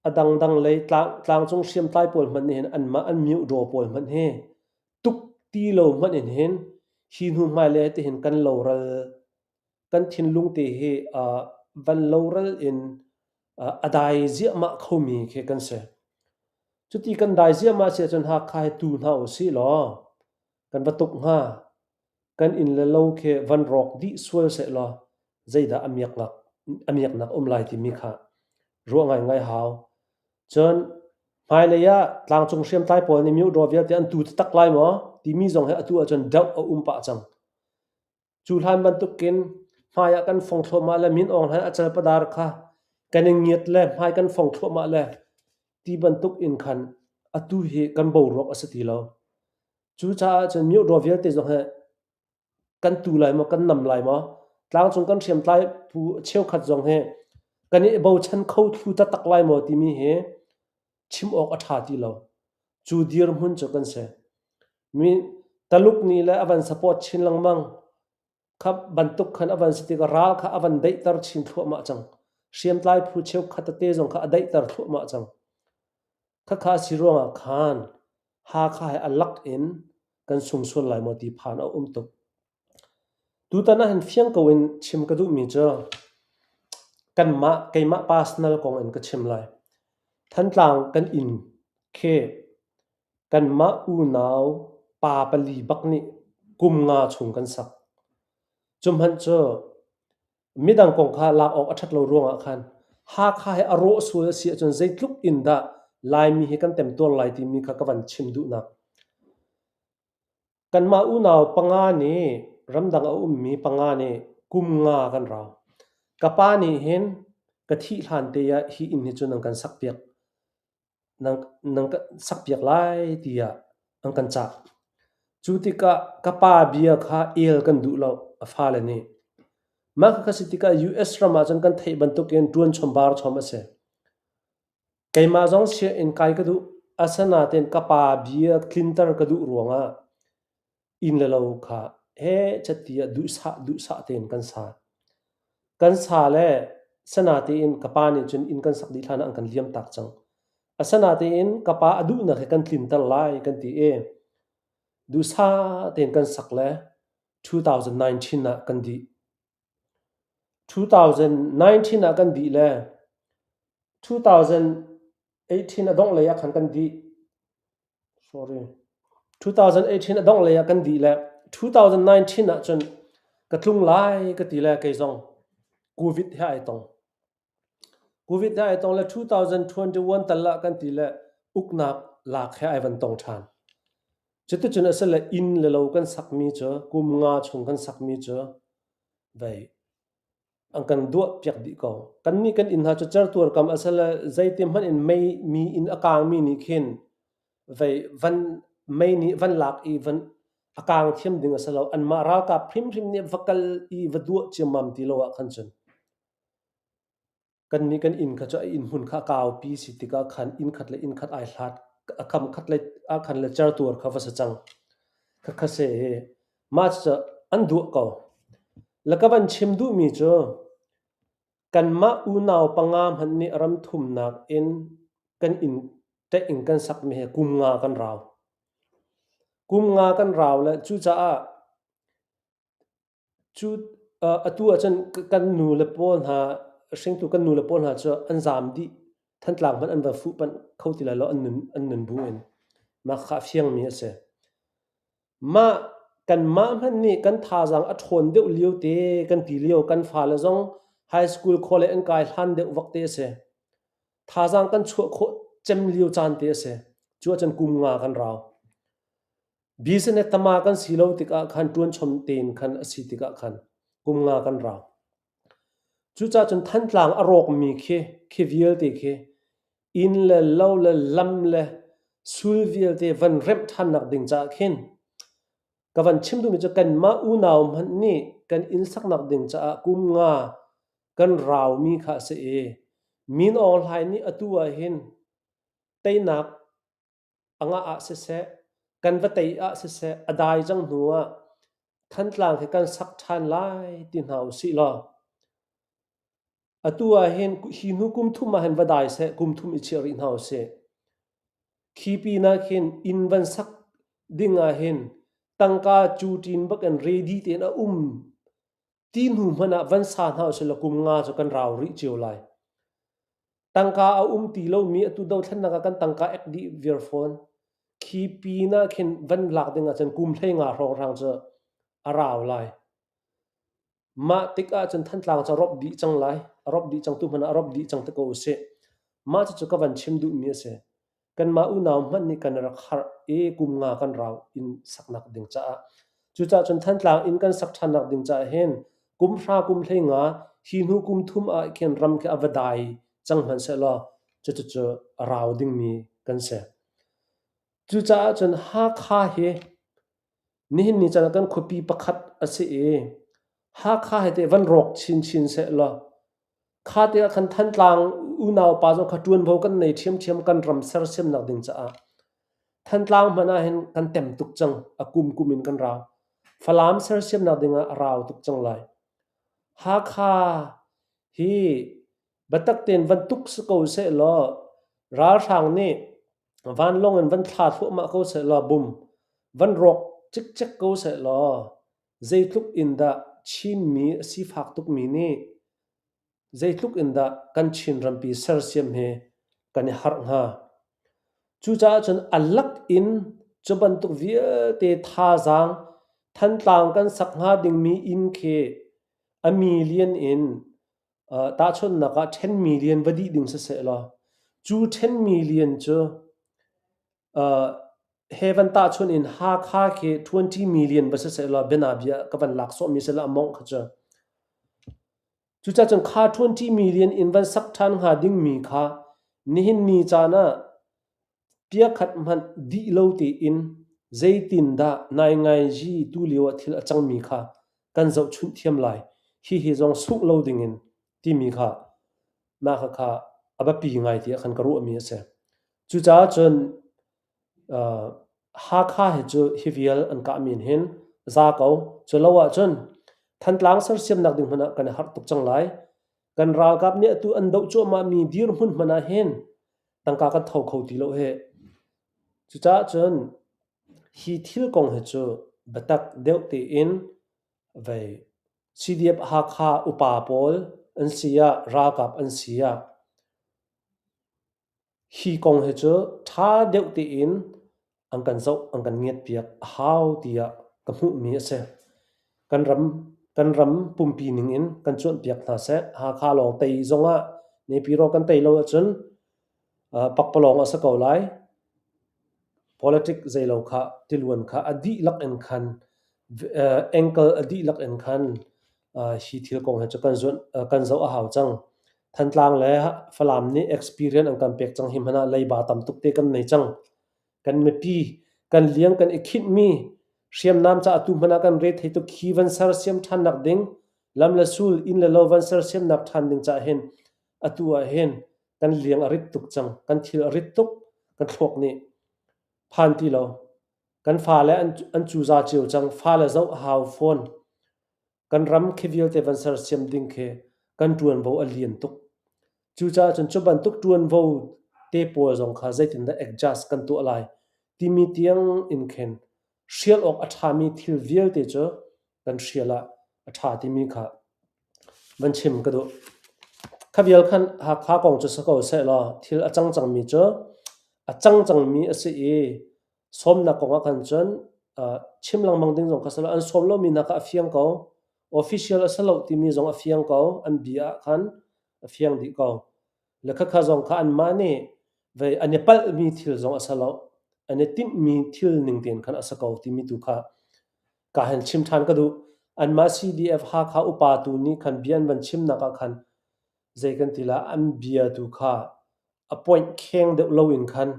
S3: A dangdang lei tlangcung hriamtlai pawl hmanh nih hin anmah an miohdaw pawl hmanh hi tuk ti lo hmanh in hin hi hnu hmailei ah tihin kan loral kan thinlung te hi van loral in a dai ziahmah khomi khi kan si. Cuti kan dai ziahmah si ahcun Hakha hi tu hna usih law kan va tuk hnga. Kan inn le lo khi van rawk dih sual sehlaw zeidah a miaknak um lai timi kha ruah ngaingai hau. Cun hmailei ah tlangcung hriamtlai pawl nih miohdaw vialte an tu taktak lai maw timi zong hi atu ahcun doh a um pah cang. Cu hlan bantukin hmai ah kan fong thluahmah le Min Aung Hlaing a calpadar kha kan i ngiat le hmai kan fong thluahmah le ti bantuk in khan atu hi kan boruak a si ti lo. Cucaah cun miohdaw vialte zong hi kan tu lai maw, kan nam lai maw? Tlangcung kan hriamtlai phu cheukhat zong hi kan i bochan kho thlu taktak lai maw timi hi chim awk a ṭha ti lo. Cu dirhmun cu kan si. Mi Taluk nih le a van support chin lengmang. Kha bantuk khan a van si tikah ral kha a van daihter chin thluahmah cang. Hriamtlai phu cheukhat tete zong kha a daihter thluahmah cang. Khakha a si ruangah khan Hakha he a lak in kan sung sual lai maw ti phan a um tuk. Tutan ah hin fiang ko in chim ka duhmi cu kanmah keimah personal kong in ka chim lai. Thantlang kan inn khi kanmah unau pa pali bak nih kum nga chung kan sak. Cu hmanh cu Midang kong kha lak awk a ṭhat lo ruangah khan Hakha hi a rawh sual a si ahcun zeitluk in dah Laimi hi kan temtuar lai timi kha ka van chim duhnak. Kanmah unau panga nih ramdang a ummi panga nih kum nga kan rau. Ka pa nih hin ka thih hlan te ah hi inn hi cu nan kan sakpiak nan kan sakpiak lai tiah an kan cah. Cu tikah ka pa bia kha el kan duh lo a fale nih. Mah khakha si tikah US ram ah cun kan theih bantukin ṭuan chom bar chom a si. Keimah zong sianginn kai ka duh. Asinain ka pa bia tlinter ka duh ruangah inn le lo kha heh tiah duhsah duhsah tein kan sa. Kan sa le sanatein ka pa nih cun inn kan sak dih hlan ah an kan liam tak cang. Asanatein ka pa a duhnak hi kan tlinter lai kan ti i duhsah tein kan sak le 2019 ah kan dih. 2019 ah kan dih le 2018 a dongh lei ah khan kan dih. Sorry. 2018 a dongh lei ah kan dih le 2019 ah cun ka tlung lai ka ti le kei zong COVID he ai tong. COVID he ai tong le 2021 tal ah kan ti le uknak lak he ai van tong ṭhan. Cuticun a si le inn le lo kan sakmi cu kum nga chung kan sakmi cu vei an kan duahpiak dih ko. Kannih kan inn hna cu certuar kam a si le zeiti hmanh in mei mi inn a kaangmi nih khin vei van mei nih van lak i van a kaang thiam ding a si lo. Anmah ralkap hrimhrim nih va kal i va duah ciammam ti lo ah khan cun Kannih kan inn kha cu a innhmun kha a kaupi si tikah khan inn khat le inn khat ai hlat, a kam khat le ah khan le certuar kha va si cang. Khakha si i mah cucu an duah ko. Le ka van chim duhmi cu kanmah unau panga hmanh nih ram thumnak in. Kan inn ṭaih inn kan sakmi hi kum nga kan rau. Kum nga kan rau le cucaah cu atu ahcun kan nu le pawl hna hringtu kan nu le pawl hna cu an zaam dih. Thantlang hmanh an va fuhpanh kho ti lai lo an nun an nun bu in. Mah kha a fiangmi a si. Mah kanmah hmanh nih kan thazaang a ṭhawn deuh lio te kan ti lio kan fale zong high school khawlei an kai hlan deuh vak te a si. Thazaang kan chuah khawh cem lio caan te a si. Cu ahcun kum nga kan rau. Business tama kan si lo tikah khan ṭuanchom tein khan a si tikah khan kum nga kan rau. Cucaah cun Thantlang a rawkmi khi, khi vialte khi inn le lo le lam le sul vialte van remh ṭhannak ding caah khin ka van chim duhmi cu kanmah unau hmanh nih kan inn saknak ding caah kum nga kan raumi kha a si i Min Aung Hlaing nih atu ah hin teinak a ngah ah siseh, kan va tei ah siseh, a dai cang hnu ah Thantlang hi kan sak ṭhan lai ti hna usih law atu ah hin hi hnu kum thum ah hin va dai seh, kum thum i chiah rih hna usih. Khi pin ah khin inn van sak ding ah hin tangka cu ṭin bak in ready tein a um ti hnu hmanh ah van sa hna usih law kum nga cu kan rau rih cio lai. Tangka a um ti lomi atu dothlennak ah kan tangka ek dih viar fawn. Khi pin ah khin van lak ding ahcun kum 15 hrawnghrang cu a rau lai. Mah tik ahcun Thantlang cu a rop dih cang lai. A rop dih cang tu hmanh ah a rop dih cang te ko usih. Mah cucu ka van chim duhmi a si. Kanmah unau hmanh nih kan rak harh i kum nga kan rau inn saknak ding caah. Cucaah cun Thantlang inn kan sak ṭhannak ding caah hin kum hra kum 15 hi hnu kum thum ah khin ram khi a va dai cang hmanh sehlaw cucucu a rau dingmi kan si. Cucaah cun Hakha hi nihin ni caan ah kan khuapi pakhat a si i Hakha hi teh van rawk chinchin sehlaw Kha te ah khan Thantlang unau pa zong kha ṭuanvo kan nei ṭhiamṭhiam kan ram sersiamnak ding caah. Thantlang hmanh ah hin kan tem tuk cang. A kum kum in kan rau. Falam sersiamnak ding ah a rau tuk cang lai. Hakha hi biatak tein van tuk si ko sehlaw ralhrang nih vanlawng in van thla thluahmah ko sehlaw bum van rawk cikcek ko sehlaw zeitluk in dah Chinmi a sifak tukmi nih zeitluk in dah kan Chin rampi sersiam hi kan i harh hnga. Cucaah cun a lak in cu bantuk vialte thazaang Thantlang kan sak hnga dingmi inn khi a million in tahchunhnak ah 10 million va dih ding siseh law cu 10 million cu he van tahchunh in Hakha khi 20 million va siseh law bianabia ka van lak sawhmi si la a mawngh kha cu. Cucaah cun kha 20 million in van sak ṭhan hnga dingmi kha nihin ni caan ah piakhat hmanh dih lo tein zeitindah naingaiji tu lio ah thil a cangmi kha kan zohchunh thiam lai. Hihi zong sungh lo dingin timi kha mah khakha a biapi ngai tiah khan ka ruahmi a si. Cucaah cun Hakha hi cu hi vial an kahmi in hin za ko. Cu lo ahcun Thantlang sersiamnak ding hmanh ah kan i harh tuk cang lai. Kan ralkap nih atu an doh cuahmahmi dirhmun hmanh ah hin tangka kan tho kho ti lo hih. Cucaah cun hi thil kong hi cu biatak deuh tein vei CDF Hakha upa pawl an si ah ralkap an si ah Hi kong hi cu ṭha deuh tein an kan zoh, an kan ngiatpiak a hau tiah ka hmuhmi a si. Kan ram, kan ram pumpi ning in kan cuanhpiak hna seh. Hakha lawng tei zongah Naypyidaw kan tei lo ahcun pakpalawng a si ko lai. Politic zeilo kha tiluan kha a dihlak in khan ankle a dihlak in khan hi thil kong hi cu kan zuanh kan zoh a hau cang. Thantlang le Falam nih experience an kan pek cang hi hmanh ah leiba tam tuk te kan nei cang. Kan mipi kan liang kan i khinhmi hriamnam ca atu hmanh ah kan re thei tuk khi van sersiam ṭhannak ding lam le sul inn le lo van sersiamnak ṭhan ding cah hin atu ah hin kan liang a rit tuk cang. Kan thil a rit tuk. Kan thluak nih phan ti lo. Kan fale an, an cuza cio cang. Fale zoh a hau fawn. Kan ram khi vialte van sersiam ding khi kan ṭuanvo a lian tuk. Cucaah cun cu bantuk ṭuanvo te pawl zong kha zeitindah adjust kan tuah lai timi tiang in khin hrial awk a ṭhami thil vialte cu kan hrial ah a ṭha timi kha van chim ka duh. Kha vial khan Hakha kong cu si ko sehlaw thil a cang cangmi cu a cang cangmi a si i sawmnak kong ah khan cun chim lengmang ding zong kha si lo. An sawm lomi hna kha a fiang ko. Official a si lo timi zong a fiang ko. An bia ah khan a fiang dih ko. Le khakha zong kha anmah nih vei an i palhmi thil zong a si lo. An i timhmi thil ning tein khan a si ko timi tu kha ka han chim ṭhan ka duh. Anmah CDF Hakha upa tu nih khan bia an van chimnak ah khan zei kan ti la an bia tu kha a point kheng deuh loin khan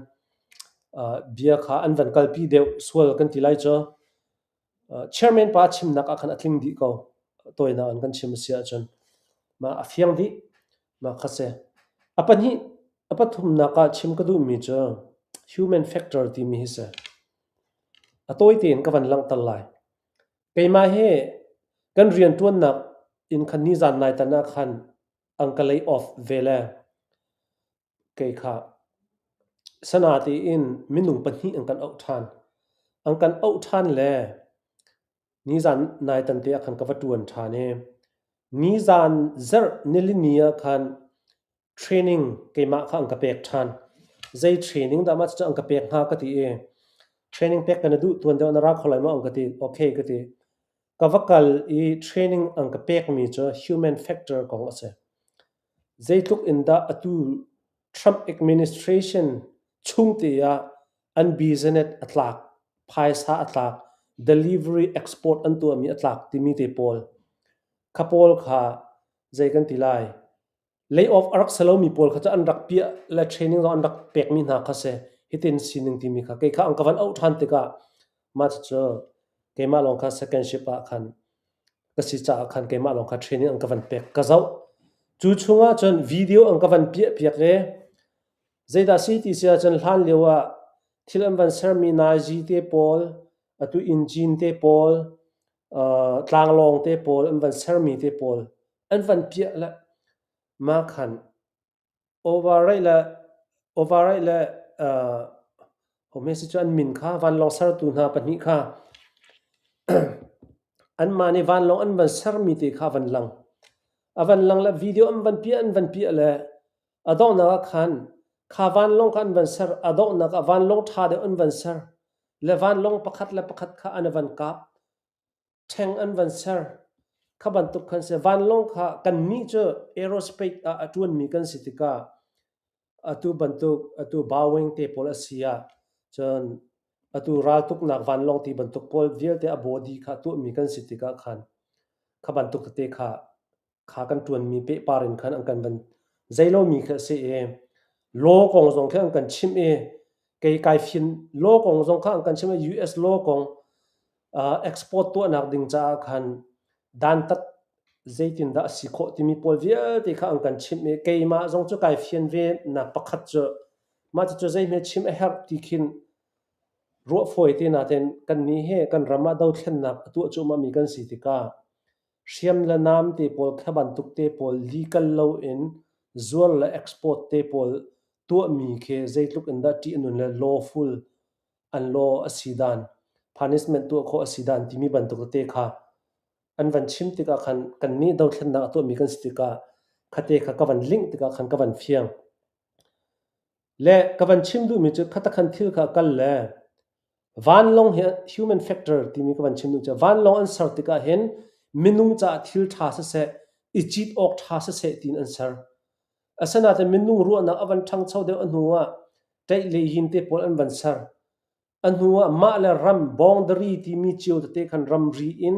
S3: bia kha an van kalpi deuh sual kan ti lai cu. Chairman pa chimnak ah khan a tling dih ko. Tawinak in kan chim a si ahcun mah a fiang dih. Mah kha si. A pahnih, a pathumnak ah chim ka duhmi cu human factor timi hi si. A tawi tein ka van langhter lai. Keimah hi kan rianṭuannak in khan nizan nai tan ah khan an ka lay off ve le kei kha sana tein minung pahnih an kan auh ṭhan. An kan auh ṭhan le nizan nai tan te ah khan ka va ṭuan ṭhan i nizan zarh nilini ah khan training keimah kha an ka pek ṭhan. Zei training dah mah cucu an ka pek hnga ka ti i training pek ka na duh tuan deuh na ra kho lai maw an ka ti. Okay ka ti. Ka va kal i training an ka pekmi cu human factor kong a si. Zeitluk in dah atu Trump administration chung te ah an business a tlak, phaisa a tlak, delivery export an tuahmi a tlak timi te pawl kha pawl kha zei kan ti lai Layoff a rak si lomi pawl kha cu an rak piah le training zong an rak pekmi hna kha si. Hitin sining timi kha kei kha an ka van auh ṭhan tikah mah cucu keimah lawng kha second shift ah khan ka si caah khan keimah lawng kha training an ka van pek ka zoh. Cu chungah cun video an ka van piah piak i zeidah si ti si ahcun hlan lio ah thil an van sermi nazi te pawl, atu engine te pawl, tlanglawng te pawl an van sermi te pawl An van piah le mah khan override le override le uh, si cu an min kha vanlawng sertu hna pahnih kha anmah nih vanlawng an van sermi te kha van lang. A van lang le video an van piah an van piah le a donghnak ah khan kha vanlawng kha an van ser a donghnak ah vanlawng ṭha deuh an van ser le vanlawng pakhat le pakhat kha an van kap. Ṭheng an van ser. Kha bantuk khan si. Vanlawng kha kannih cu aerospace ah a ṭuanmi kan si tikah atu bantuk atu Boeing te pawl a si ah cun atu raltuknak vanlawng ti bantuk pawl vialte a body kha tuahmi kan si tikah khan kha bantuk tete kha kha kan ṭuanmi pehpar in khan an kan van zeilomi khi a si i law kong zong khi an kan chimh i kei kai fin law kong zong kha an kan chimh i US law kong export tuahnak ding caah khan dantat zeitindah a si khawh timi pawl vialte kha an kan chimh i keimah zong cu kai fian ve nak pakhat cu mah cucu zeihme chim a herh ti khin ruah fawi te nain kannih hi kan ram ah dothlennak a tuah cuahmahmi kan si tikah Hriam le nam te pawl kha bantuk te pawl legal loin zuar le export te pawl tuahmi khi zeitluk in dah ṭih a nun le lawful an law a si dan, punishment tuah khawh a si dan timi bantuk tete kha an van chim tikah khan kannih dothlennak a tuahmi kan si tikah khate kha ka van link tikah khan ka van fiang. Le ka van chim duhmi cu khatakhan thil kha a kal le vanlawng hi human factor timi ka van chim duh cu vanlawng an ser tikah hin minung caah thil ṭha siseh, i cit awk ṭha siseh tiin an ser. Asinain minung ruahnak a van ṭhangcho deuh a hnu ah ṭaih le yin te pawl an van ser. A hnu ah mah le ram boundary timi cio tete khan ramri in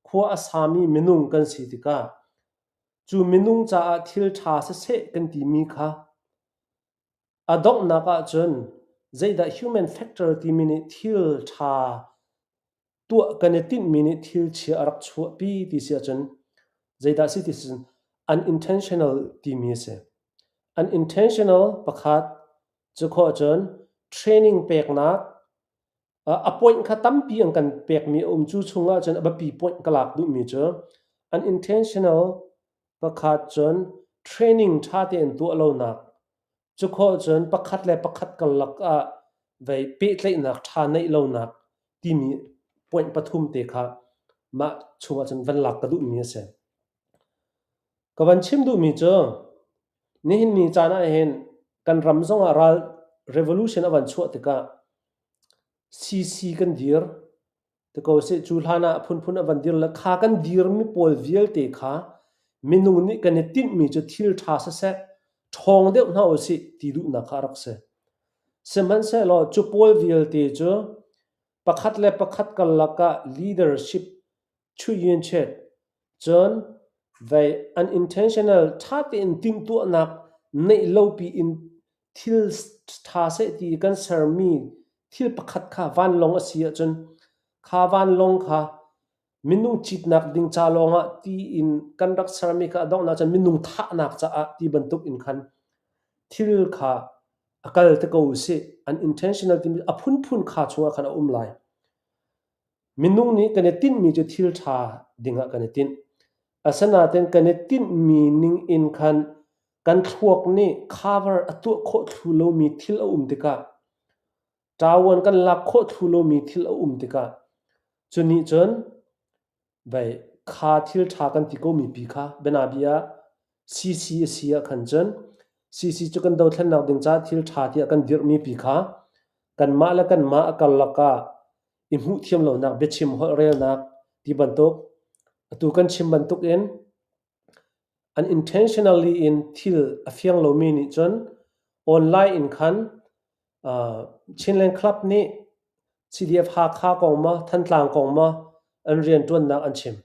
S3: khua a sami minung kan si tikah cu minung caah thil ṭha siseh kan timi kha A donghnak ahcun zeidah human factor timi nih thil ṭha tuah kan i tinhmi nih thil chia a rak chuahpi ti si ahcun zeidah a si ti si cun unintentional timi a si. Unintentional pakhat cu khawh ahcun training peknak a point kha tampi an kan pekmi a um. Cu chungah cun a biapi point ka lak duhmi cu unintentional pakhat cun training ṭha tein tuah lonak. Cu khawh cun pakhat le pakhat karlak ah vei pehtlaihnak ṭha neih lonak timi point pathum te kha mah chungah cun van lak ka duhmi a si. Ka van chim duhmi cu nihin ni caan ahhin kan ram zongah ral revolution a van chuah tikah CC kan dir ti ko sih. Cu hlan ah a phunphun a van dir le kha kan dirmi pawl vialte kha minung nih kan i tinhmi cu thil ṭha siseh, ṭhawng deuh hna usih ti duhnak kha a rak si. Sihmanhsehlaw cu pawl vialte cu pakhat le pakhat karlak ah leadership chuih-yin-chet, cun vei unintentional ṭha tein timhtuahnak neih lopi in thil ṭha seh ti kan sermi thil pakhat kha vanlawng a si ahcun kha vanlawng kha minung citnak ding ca lawngah tiin kan rak sermi kha a donghnak cun minung thahnak caah ti bantuk in khan thil kha a kal te ko usih. Unintentional timi a phunphun kha chungah khan a um lai. Minung nih kan i tinhmi cu thil ṭha dingah kan i tinh. Asinain kan i tinhmi ning in khan kan thluak nih cover a tuah khawh thlu lomi thil a um tikah ṭavuan kan lak khawh thlu lomi thil a um tikah cu nih cun vei kha thil ṭha kan ti komi pi kha bianabia ah CC a si ah khan cun CC cu kan dothlennak ding caah thil ṭha tiah kan dirhmi pi kha kanmah le kanmah a karlak ah i hmuh thiam lonak biachim holhrelnak ti bantuk atu kan chim bantuk in unintentionally in thil a fiang lomi nih cun online in khan Chinland Club nih CDF Hakha kong maw Thantlang kong maw an rianṭuannak an chim.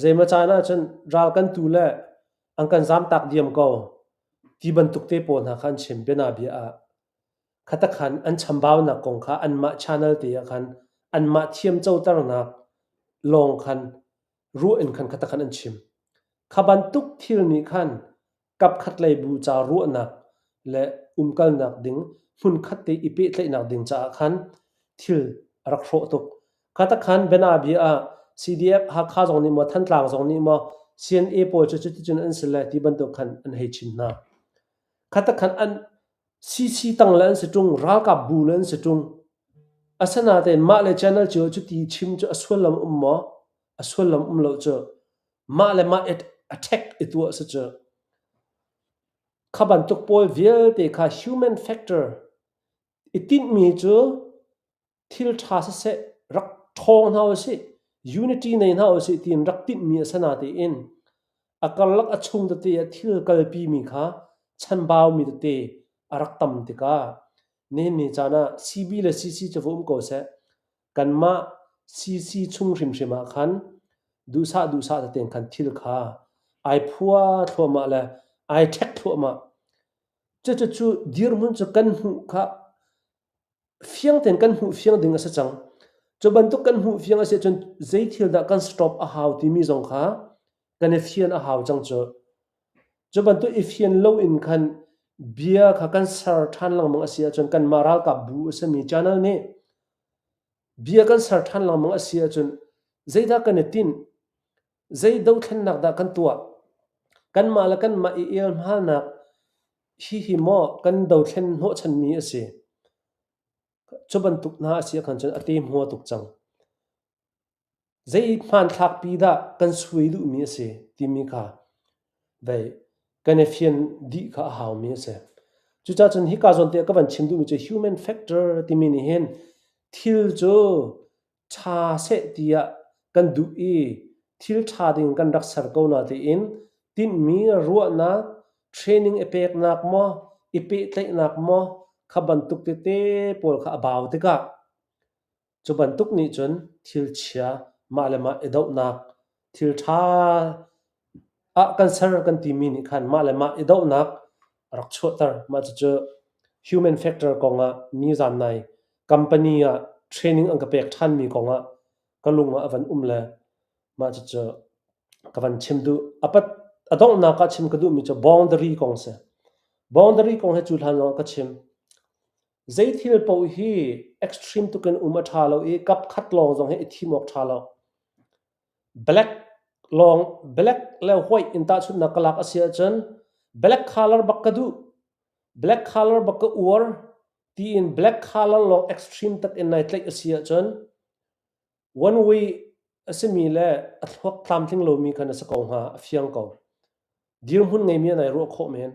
S3: Zeimaw caan ahcun ral kan tu le an kan zamtak diam ko ti bantuk te pawl hna kha an chim bianabia ah. Khatakhan an chambaunak kong kha anmah channel te ah khan anmah thiamcoternak lawng khan ruah in khan khatakhan an chim. Kha bantuk thil nih khan kapkhat lei bu ca ruahnak le umkalnak ding hmunkhat te i pehtlaihnak ding caah khan thil a rak hrawh tuk. Khatakhan bianabia ah CDF Hakha zong nih maw Thantlang zong nih maw CNA pawl cu cuticun an si lai ti bantuk khan an hei chim hna. Khatakhan an CC tang le an si ṭung, ralkap bu le an si ṭung. Asinain mah le channel cio cuti chim cu a sullam um maw? A sullam um lo cu. Mah le mah attack i tuah si cu. Kha bantuk pawl vialte kha human factor i tinhmi cu thil ṭha siseh rak ṭhawng hna usih, unity nei hna usih tiin rak tinhmi a si natein a karlak a chung tete ah thil kalpimi kha chanbaumi tete a rak tam tikah nihin ni caan ah CB le CC cu va um ko seh, kanmah CC chung hrimhrim ah khan duhsah duhsah tein khan thil kha ai phua thluahmah le ai ṭhek thluahmah. Cucu dirhmun cu kan hmuh kha Fiang tein kan hmuh fiang ding a si cang. Cu bantuk kan hmuh fiang a si ahcun zei thil dah kan stop a hau timi zong kha kan i fian a hau cang cu. Cu bantuk i fian loin khan bia kha kan ser ṭhan lengmang a si ahcun kanmah ralkap bu a simi channel nih bia kan ser ṭhan lengmang a si ahcun zeidah kan i tinh? Zei dothlennak dah kan tuah? Kanmah le kanmah i elhmalnak Hihi maw kan dothlen hnawhchanmi a si? Cu bantuk hna a si ahkhan cun a te hmua tuk cang. Zei hmanthlakpi dah kan sui duhmi a si timi kha vei kan i fian dih kha a haumi a si. Cucaah cun hika zawn te ah ka van chim duhmi cu human factor timi nih hin thil cu ṭha seh tiah kan duh i thil ṭha ding kan rak ser ko natein tinhmi ruahnak, training i peknak maw, i pehtlaihnak maw kha bantuk tete pawl kha a bau tikah cu bantuk nih cun thil chia mah le mah i dohnak, thil ṭha ah kan ser kan timi nih khan mah le mah i dohnak a rak chuahter. Mah cucu human factor kongah nizan nai company ah training an ka pek ṭhanmi kongah ka lung ah a van um le mah cucu ka van chim duh. A pat a donghnak ah chim ka duhmi cu boundary kong si. Boundary kong hi cu hlan lawng ah ka chim. Zei thil paoh hi extreme tukin um a ṭha lo i kap khat lawng zong hi i thim awk ṭha lo. Black lawng black le white in tahchunhnak ka lak a si ahcun black color bak ka duh. Black color bak ka uar tiin black color lawng extreme tak in nai tlaih a si ahcun one way a simi le a thluak tlamtling lomi khan a si ko hnga, a fiang ko. Dirhmun ngeimi ah nai ruah khawh men.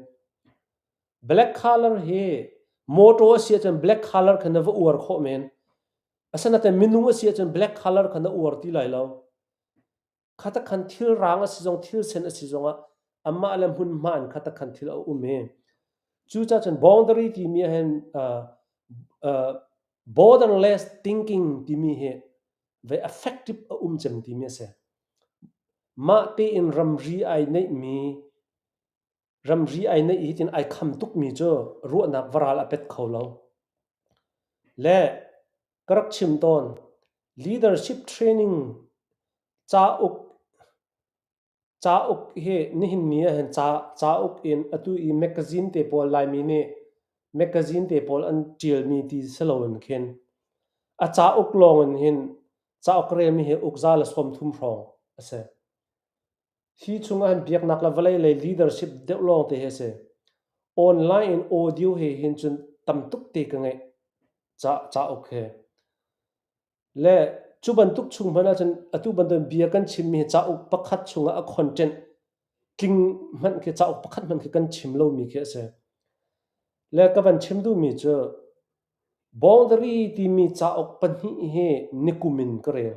S3: Black color hi motor a si ahcun black color kha na va uar khawh men. Asinain minung a si ahcun black color kha na uar ti lai lo. Khatakhan thil raang a si zong thil sen a si zongah amah le hmunhma in khatakhan thil a um i cucaah cun boundary timi ah hin borderless thinking timi hi ve effective a um cem timi a si. Mah tein ramri ai neihmi ramri ai neih hi tin ai kham tukmi cu ruahnak varal a pet kho lo. Le ka rak chim tawn leadership training cauk cauk hi nihin ni ah hin ca cauk in atu i magazine te pawl Laimi nih magazine te pawl an ṭialmi ti si loin khin a cauk lawng in hin cauk relmi hi uk za le 30 hrawng a si. Hi chungah hin biaknak le vawlei lei leadership deuh lawng te hi a si. Online in audio he hin cun tam tuk te ka ngeih ca cauk he. Le cu bantuk chung hmanh ahcun atu bantuk bia kan chimmi hi cauk pakhat chungah a content tling hmanh khi cauk pakhat hmanh khi kan chim lomi khi a si. Le ka van chim duhmi cu boundary timi cauk pahnih hi nikum in ka rel.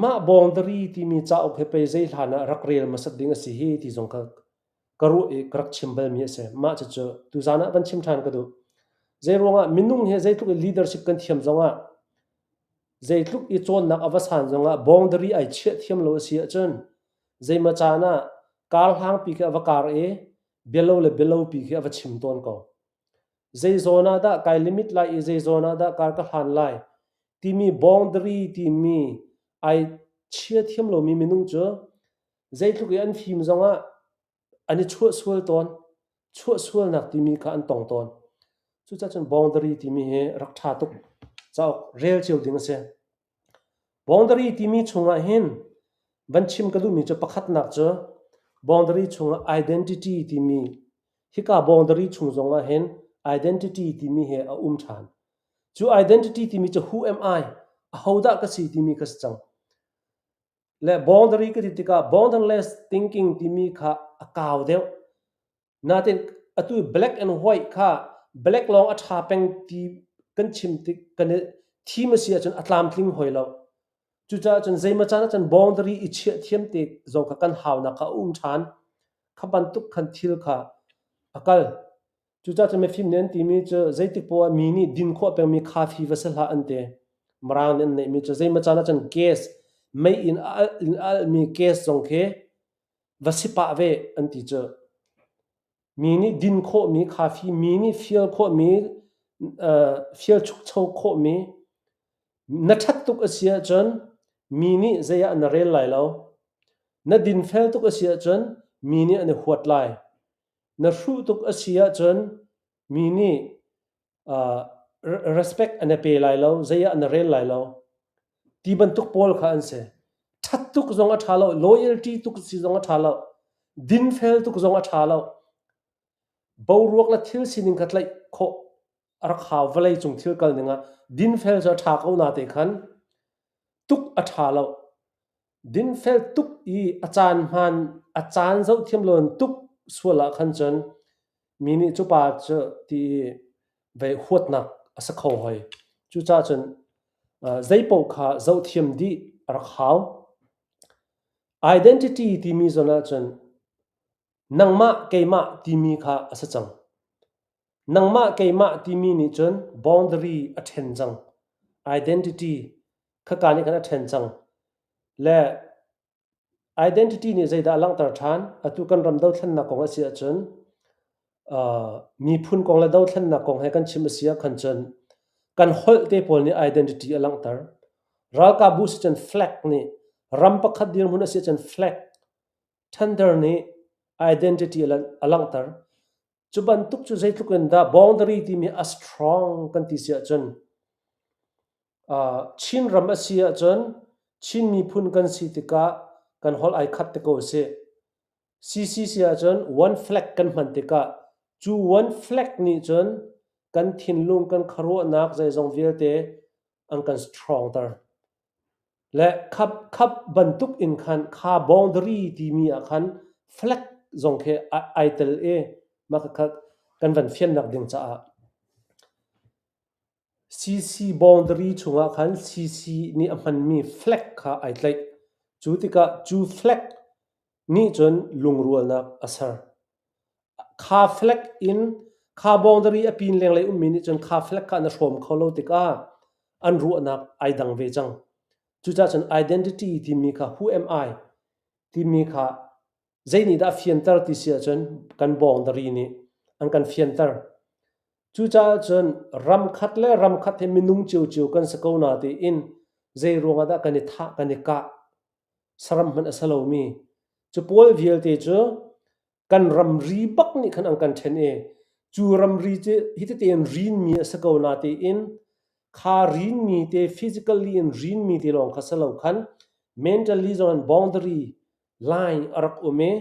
S3: Mah boundary timi cauk hi pei zei hlan ah rak rel hmasat ding a si hi ti zong kha ka ruah i ka rak chim balmi a si. Mah cucu tuzaan ah van chim ṭhan ka duh. Zeiruangah minung hi zeitluk i leadership kan thiam zongah, zeitluk i cawnnak a va san zongah boundary ai chiah thiam lo a si ahcun zeimaw caan ah karhlangpi khi a va kar i bialo le bialopi khi a va chim tawn ko. Zei zawn ah dah kai limit lai i zei zawn ah dah kar ka hlan lai timi boundary timi ai chia thiam lomi minung cu zeitluk i an fim zongah an i chuahsual tawn. Chuahsualnak timi kha an tong tawn. Cucaah cun boundary timi hi rak ṭha tuk. Cauk rel cio ding a si. Boundary timi chungah hin van chim ka duhmi cu pakhatnak cu boundary chungah identity timi hika boundary chung zongah hin identity timi hi a um ṭhan. Cu identity timi cu who am I? Ahodah ka si timi kha si cang. Le boundary ka ti tikah boundaryless thinking timi kha a kau deuh. Nain atu black and white kha black lawng a ṭha peng ti kan chim tik kan i thim a si ahcun a tlamtling hoi lo. Cucaah cun zeimaw caan ahcun boundary i chiah thiam te zong kha kan haunak kha a um ṭhan. Kha bantuk khan thil kha a kal. Cucaah cun mifim nih an timi cu zeitik poah ah mi nih din khawh pengmi khafi va si hlah an ti. Mirang nih an neihmi cu zeimaw caan ahcun gas mei in a alh in a alhmi gas zong khi va si pah ve an ti cu. Mi nih din khawhmi khafi, mi nih fial khawhmi, fial chukcho khawhmi, na ṭhat tuk a si ahcun mi nih zei ah na rel lai lo. Na dinfel tuk a si ahcun mi nih an i huat lai. Na hruh tuk a si ahcun mi nih respect an i pe lai lo, zei ah na rel lai lo. Ti bantuk pawl kha an si. Ṭhat tuk zong a ṭha lo, loyalty tuk si zong a ṭha lo, dinfel tuk zong a ṭha lo. Boruak le thil sining kha tlaih khawh a rak hau vawlei cung thil kal ning ah dinfel cu a ṭha ko na te khan tuk a ṭha lo. Dinfel tuk i a caan hmaan a caan zoh thiam loin tuk sual ah khan cun mi nih cu pa cu ti i vei huatnak a si kho hoi. Cucaah cun zeipaoh kha zohthiam dih a rak hau. Identity timi zawn ahcun nangmah keimah timi kha a si cang. Nangmah keimah timi nih cun boundary a ṭhen cang. Identity khaka nih khan a ṭhen cang. Le Identity nih zeidah a langhter ṭhan? Atu kan ram dothlennak kong a si ahcun miphun kong le dothlennak kong he kan chim a si ahkhan cun kan holh te pawl nih identity a langhter. Ralkapbu si cun flag nih ram pakhat dirhmun a si ahcun flag tender nih identity a langhter. Cu bantuk cu zeitluk in dah boundary timi a strong kan ti si ahcun Chinram a si ahcun Chin miphun kan si tikah kan holh ai khat te ko a si. CCC ahcun one flag kan hman tikah Cu one flag nih cun kan thinlung kan khuaruahnak zeizong vialte an kan strong ter. Le khap khap bantuk in khan kha boundary timi ah khan flag zong khi ai tel i mah khakha kan van fiannak ding caah CC boundary chungah khan CC nih a hmanmi flag kha ai tlaih. Cu tikah cu flag nih cun lungrualnak a ser. Kha flag in kha boundary a pin lenglei ummi nih cun kha flag kha an i hrawm kho lo tikah an ruahnak ai dang ve cang. Cucaah cun identity timi kha who am I timi kha zei nih dah a fianter ti si ahcun kan boundary nih an kan fianter. Cucaah cun ram khat le ram khat hi minung ciocio kan si ko na tiin zei ruangah dah kan i thah kan i kah saram hmanh a si lomi cu pawl vialte cu kan ramri bak nih khan an kan ṭhen i cu ramri cu hitete in rinmi a si ko na tiin kha rinmi te physically in rinmi te lawng kha si lo khan mentally zong in boundary line a rak um i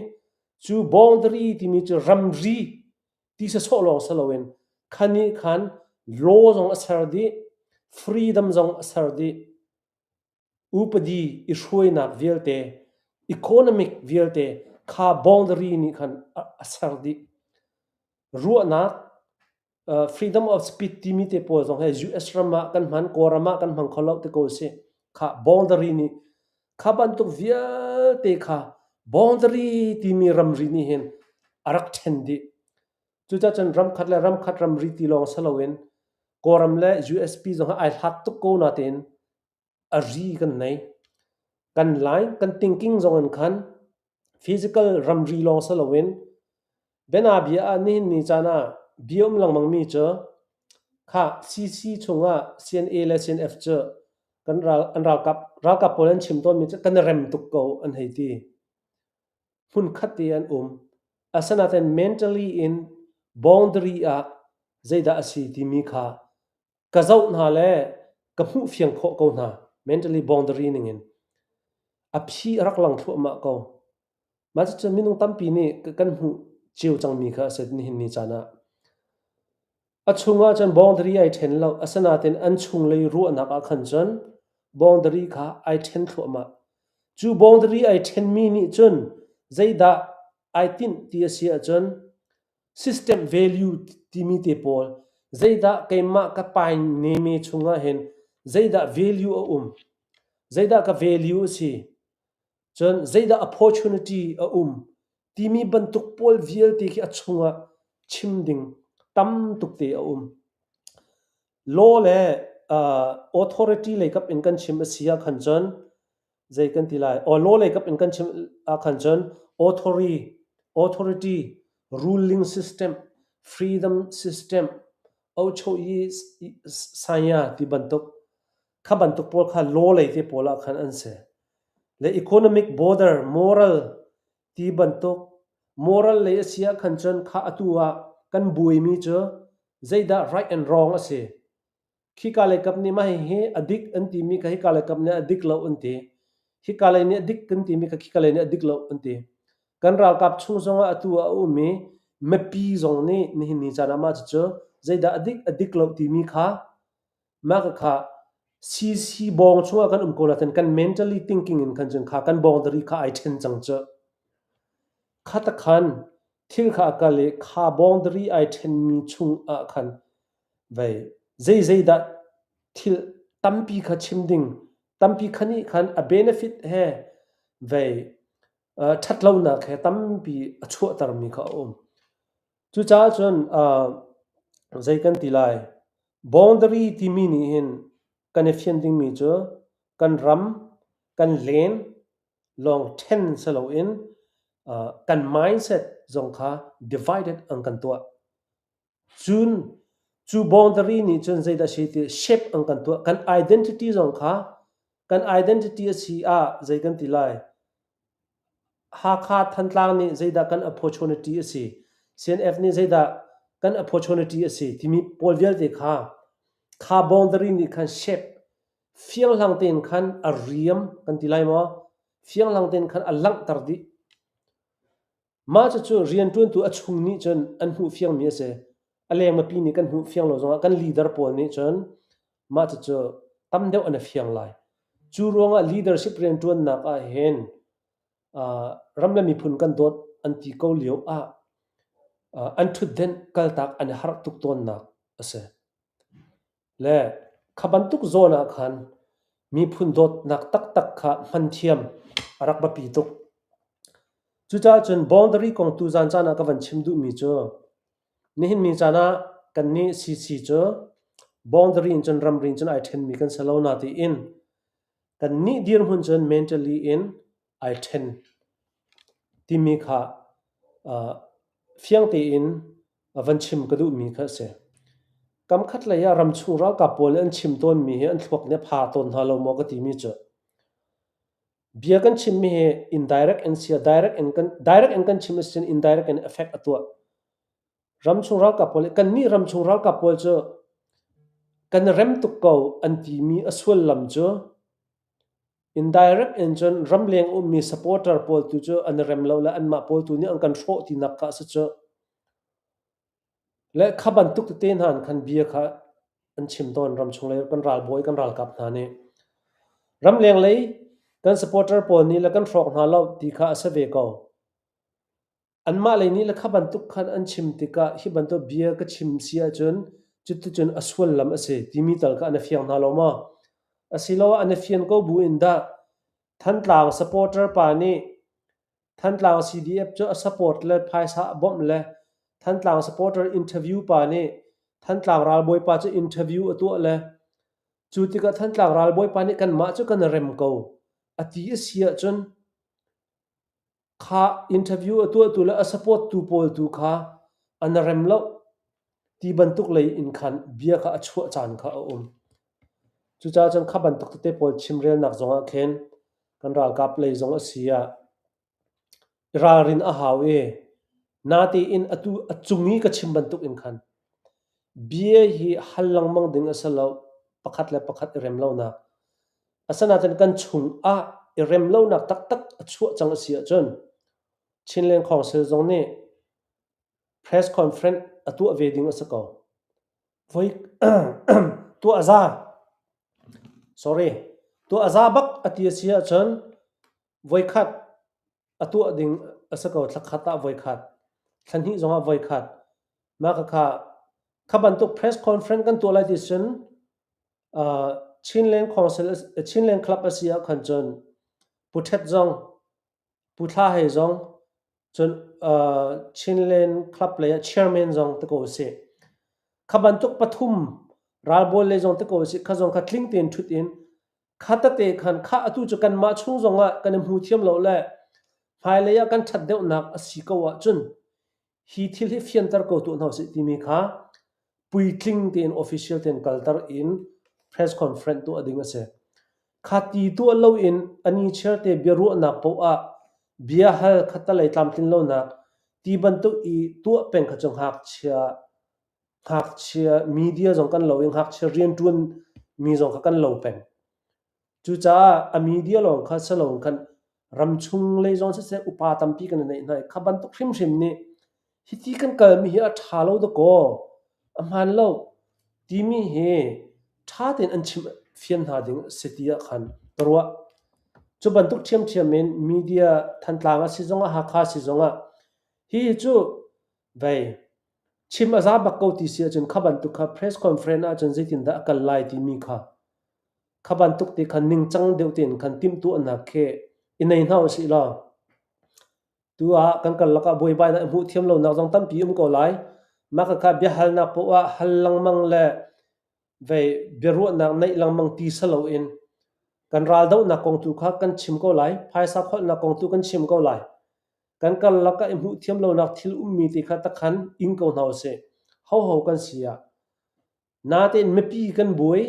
S3: cu boundary timi cu ramri ti sawsawh lawng si loin khan nih khan law zong a ser dih freedom zong a ser dih. Upadi i hruainak vialte, economic vialte kha boundary nih khan a ser dih. Ruahnak, freedom of speech timi te pawl zong hi US ram ah kan hman, Kawlram ah kan hmang kho lo ti ko sih. Kha boundary nih kha bantuk vialte kha boundary timi ramri nih hin a rak ṭhen dih. Cucaah cun ramkhat le ramkhat ramri ti lawng si loin Kawlram le USP zong hi ai hlat tuk ko natein a ri kan nei. Kan line, kan thinking zong in khan physical ramri lawng si loin bianabia ah nihin ni caan ah bia um lengmang mi cu kha CC chungah CNA le CNF cu kan ral an ralkap ralkap pawl an chim tawnmi cu kan i rem tuk ko an hei ti. Hmunkhat te an um. Asinain mentally in boundary ah zeidah a si timi kha ka zoh hna le ka hmuh fiang khawh ko hna mentally boundary ningin a phi a rak lang thluahmah ko. Mah cucu minung tampi nih kan hmuh cio cangmi kha a si nihin ni caan ah. A chungah cun boundary ai ṭhen lo, asinain an chunglei ruahnak ah khan cun boundary kha ai ṭhen thluahmah. Cu boundary ai ṭhenmi nih cun zeidah ai tinh ti a si ahcun System value timi te pawl zeidah keimah ka pain neme chungah hin zeidah value a um, zeidah ka value a si, cun zeidah opportunity a um timi bantuk pawl vialte khi a chungah chim ding tam tuk te a um. Law le uh, authority lei kap in kan chim a si ah khan cun zei kan ti lai or law lei kap in kan chim ah khan cun authority authority ruling system freedom system ochoyi saya ti bantuk kha bantuk pawl kha law lei te pawl ah khan an si le economic border moral ti bantuk moral lei a si ah khan cun kha atu ah kan buaimi cu zeidah right and wrong a si Khika lei kap nih mah hihi a dik an timi kha hika lei kap nih a dik lo an ti. Hika lei nih a dik kan timi kha khika lei nih a dik lo an ti. Kan ralkap chung zongah atu ah a um i mipi zong nih nihin ni caan ah mah cucu zeidah a dik a dik lo timi kha mah kha CC bawng chungah kan um ko nain kan mentally thinking in khan cun kha kan boundary kha ai ṭhen cang cu. Kha takhan thil kha a kal i kha boundary ai ṭhenmi chung ah khan Vei zeizeidah thil tampi kha chim ding, tampi kha nih khan a benefit he vei ṭhatlonak he tampi a chuahtermi kha a um. Cucaah cun zei kan ti lai, boundary timi nih hin kan i fian dingmi cu kan ram, kan len lawng ṭhen si loin kan mindset zong kha divided an kan tuah. Cun cu boundary nih cun zeidah a si ti shape an kan tuah. Kan identity zong kha kan identity a si ah zei kan ti lai. Hakha Thantlang nih zeidah kan opportunity a si, CNF nih zeidah kan opportunity a si timi pawl vialte kha kha boundary nih khan shape fianghlang tein khan a riam kan ti lai maw? Fianghlang tein khan a langhter dih. Mah cucu rianṭuantu a chung nih cun an hmuh fiangmi a si. A leng mipi nih kan hmuh fiang lo zongah kan leader pawl nih cun mah cucu tam deuh an i fiang lai. Cu ruangah leadership rianṭuannak ah hin ram le miphun kan dawt an ti ko lio ah an ṭhutdenh kaltak an i harh tuk tawnnak a si. Le kha bantuk zawn ah khan miphun dawtnak taktak kha hman thiam a rak biapi tuk. Cucaah cun boundary kong tuzan caan ah ka van chim duhmi cu nihin ni caan ah kannih CC cu boundary in cun ramri in cun ai ṭhenmi kan si lo na tiin kannih dirhmun cun mentally in ai ṭhen timi kha fiang tein van chim ka duhmi kha a si. Kamkhat lei ah ramchung ralkap pawl nih an chim tawnmi hi an thluak nih a pha tawn hna lo maw ka timi cu bia kan chimmi hi indirect in sia direct in kan direct in kan chim a indirect in effect a tuah. Ramchung ralkap pawl kannih ramchung ralkap pawl cu kan rem tuk ko an timi a sullam cu Indirect in cun ramleng ummi supporter pawl tu cu an i rem lo le anmah pawl tu nih an kan hrawh tinak kha a si cu. Le kha bantuk tete hna in khan bia kha an chim tawn ramchung lei kan ralbawi kan ralkap hna nih. Ramleng lei kan supporter pawl nih le kan hrawk hna lo ti kha a si ve ko. Anmah lei nih le kha bantuk khan an chim tikah hi bantuk bia ka chim si ahcun cuticun a suallam a si timi tal kha an i fiang hna lo maw? Asiloah an i fian ko bu in dah Thantlang supporter pa nih Thantlang CDF cu a support le phaisa a bawmh le Thantlang supporter interview pa nih Thantlang ralbawi pa cu interview a tuah le cu tikah Thantlang ralbawi pa nih kanmah cu kan i rem ko a ti a si ahcun Kha interview a tuahtu le a support tu pawl tu kha an rem lo ti bantuk lei in khan bia kha a chuah caan kha a um. Cucaah cun kha bantuk tete pawl chimrelnak zongah khin kan ralkap lei zong a si ah ralrin a hau i natein atu a cung i ka chim bantuk in khan bia hi hal lengmang ding a si lo pakhat le pakhat i rem lonak Asinain kan chungah i rem lonak taktak a chuah cang a si ahcun Chinland Council zong nih press conference a tuah ve ding a si ko. Voi tuah a za. Sorry. Tuah a za bak a ti a si ahcun voikhat a tuah ding a si ko. Thla khat ah voikhat. Thla hnih zongah voikhat. Mah khakha kha bantuk press conference kan tuah lai ti cun Chinland Council Chinland Club a si ahkhan cun Pu Ṭhet zong Pu Thla Hei zong cun Chinland Club lei ah chairman zong ti ko usih. Kha bantuk pathum ralbawi lei zong ti ko usih kha zong kha tling tein ṭhut in kha tete khan kha atu cu kanmah chung zong ah kan i hmu thiam lo le hmailei ah kan ṭhat deuhnak a si ko ahcun hi thil hi fianter ko tuah hna usih timi kha puitling tein official tein kalter in press conference tuah ding a si. Kha ti tuah loin ani chiarte biaruahnak paoh ah bia hal khattalei tlamtlin lonak ti bantuk i tuah peng kha cu ngakchia ngakchia media zong kan lo i ngakchia rianṭuan mi zong kha kan lo peng. Cucaah a media lawng kha si loin khan ramchung lei zong siseh upa tampi kan i neih hna i kha bantuk hrimhrim nih hiti kan kalmi hi a ṭha lo dakaw, a hmaan lo timi hi ṭha tein an chimh fian hna ding a si ti ah khan ka ruah. Cu bantuk ṭhiamṭhiam in media Thantlang a si zongah Hakha a si zongah hihi cu vei chim a za bak ko ti si ahcun kha bantuk kha press conference ahcun zeitindah a kal lai timi kha Kha bantuk te khan ningcang deuh tein khan timhtuahnak khi i nei hna usih law tu ah kan karlak ah buaibainak i hmuh thiam lonak zong tampi um ko lai. Mah khakha biahalnak poah ah hal lengmang le vei biaruahnak neih lengmang ti si loin kan raldohnak kong tu kha kan chim ko lai. Phaisa kholhnak kong tu kan chim ko lai. Kan karlak ah i hmuh thiam lonak thil ummi te kha takhan ing ko hna usih. Hoho kan si ah Natein mipi kan buai,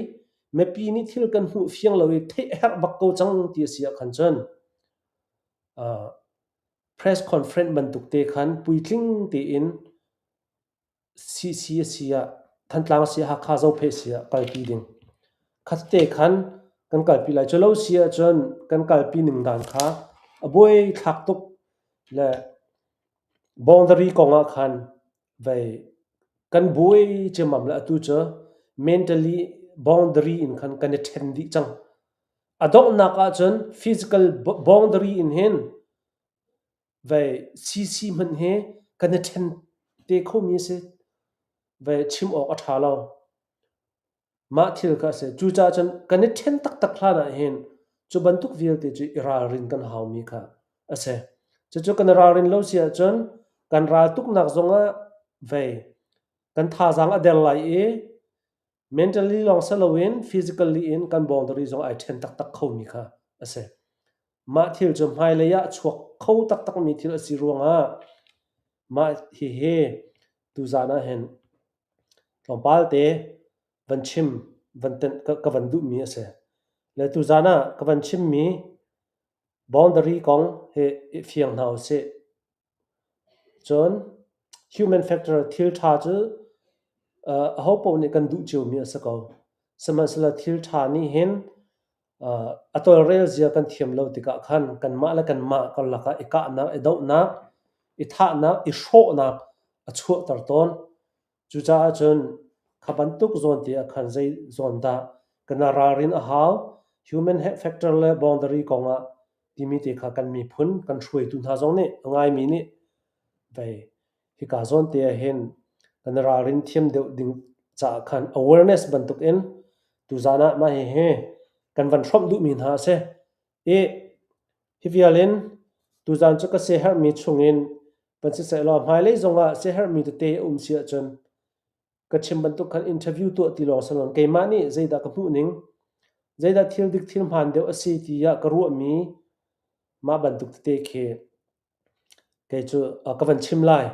S3: mipi nih thil kan hmuh fiang lo i theih a herh bak ko cang ti a si ah khan cun press conference bantuk te khan puitling tein CC a si ah Thantlang a si ah Hakha Zophei a si ah kalpi ding. Khat te khan kan kalpi lai. Cu lo si ahcun kan kalpi ning dan kha a buai thlak tuk le. Boundary kong ah khan vei kan buai ciammam le atu cu mentally boundary in khan kan i ṭhen dih cang. A donghnak ahcun physical boundary in hin vei CC hmanh hi kan i ṭhen te khomi a si. Vei chim awk a ṭha lo. Mah thil kha a si. Cucaah cun kan i ṭhen taktak hlan ah hin cu bantuk vialte cu i ralrin kan haumi kha a si. Cucu kan i ralrin lo si ahcun kan ral tuknak zongah vei kan thazaang a der lai i mentally lawng si loin physically in kan boundary zong ai ṭhen taktak khomi kha a si. Mah thil cu hmailei ah a chuak kho taktakmi thil a si ruangah mah hihi tuzaan ah hin Tlawmpal te van chim van tenh ka van duhmi a si. Le tuzaan ah ka van chimmi boundary kong hi i fiang hna usih. Cun human factor thil ṭha cu ahopaoh nih kan duh ciomi a si ko. Sihmanhsehlaw thil ṭha nih hin a tawlrel zia kan thiam lo tikah khan kanmah le kanmah karlak ah i kahnak, i dohnak, i thahnak, i hrawhnak a chuahter tawn. Cucaah cun kha bantuk zawn te ah khan zei zawn dah kan ralrin a hau, human factor le boundary kong ah timi te kha kan miphun kan hruaitu hna zong nih a ngaimi nih vei hika zawn te ah hin kan ralrin thiam deuh ding caah khan awareness bantuk in tuzaan ah mah hihi kan van hrawmh duhmi hna a si. I hi vial in tuzaan cu ka siaherhmi chungin van siseh law hmailei zongah siaherhmi tete a um si ahcun ka chim bantuk khan interview tuah ti lawng si loin keimah nih zeidah ka hmuh ning, zeidah thil dik thil hmaan deuh a si tiah ka ruahmi mah bantuk tete khi kei cu ka van chim lai.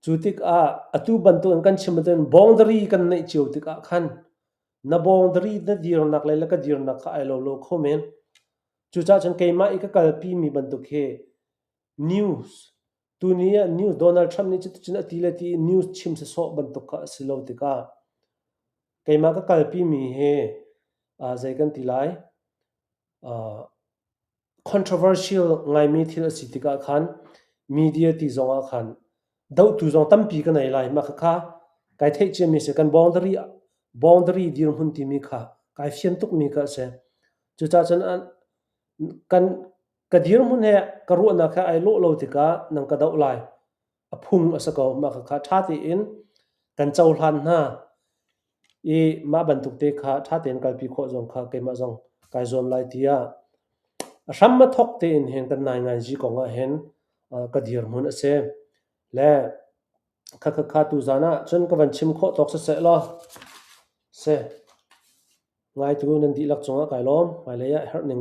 S3: Cu tikah atu bantuk in kan chim bantukin boundary kan neih cio tikah khan na boundary na dirnak le le ka dirnak kha ai lo lo kho men. Cucaah cun keimah i ka kalpi mi bantuk hi news tuni ah news Donald Trump nih cuticun a ti le ti i news chim sawsawh bantuk kha a si lo tikah keimah ka kalpi mi hi zei kan ti lai controversial ngaimi thil a si tikah khan media ti zongah khan dohtu zong tampi ka nei lai. Mah khakha kai theih ciami si. Kan boundary boundary dirhmun timi kha kai fian tukmi kha a si. Cucaah cun kan ka dirhmun he ka ruahnak he ai lawh lo tikah nang ka doh lai. A phung a si ko. Mah khakha ṭha tein kan cohlan hna i mah bantuk te kha ṭha tein kalpi khawh zong kha keimah zong kai zuam lai tiah a hram a thawk tein hin kan nainganzi kong ah hin ka dirhmun a si. Le khakha tuzaan ah cun ka van chim khawh tawk siseh law si ngaitu nan dihlak cungah kai lawm. Hmailei ah herh ning.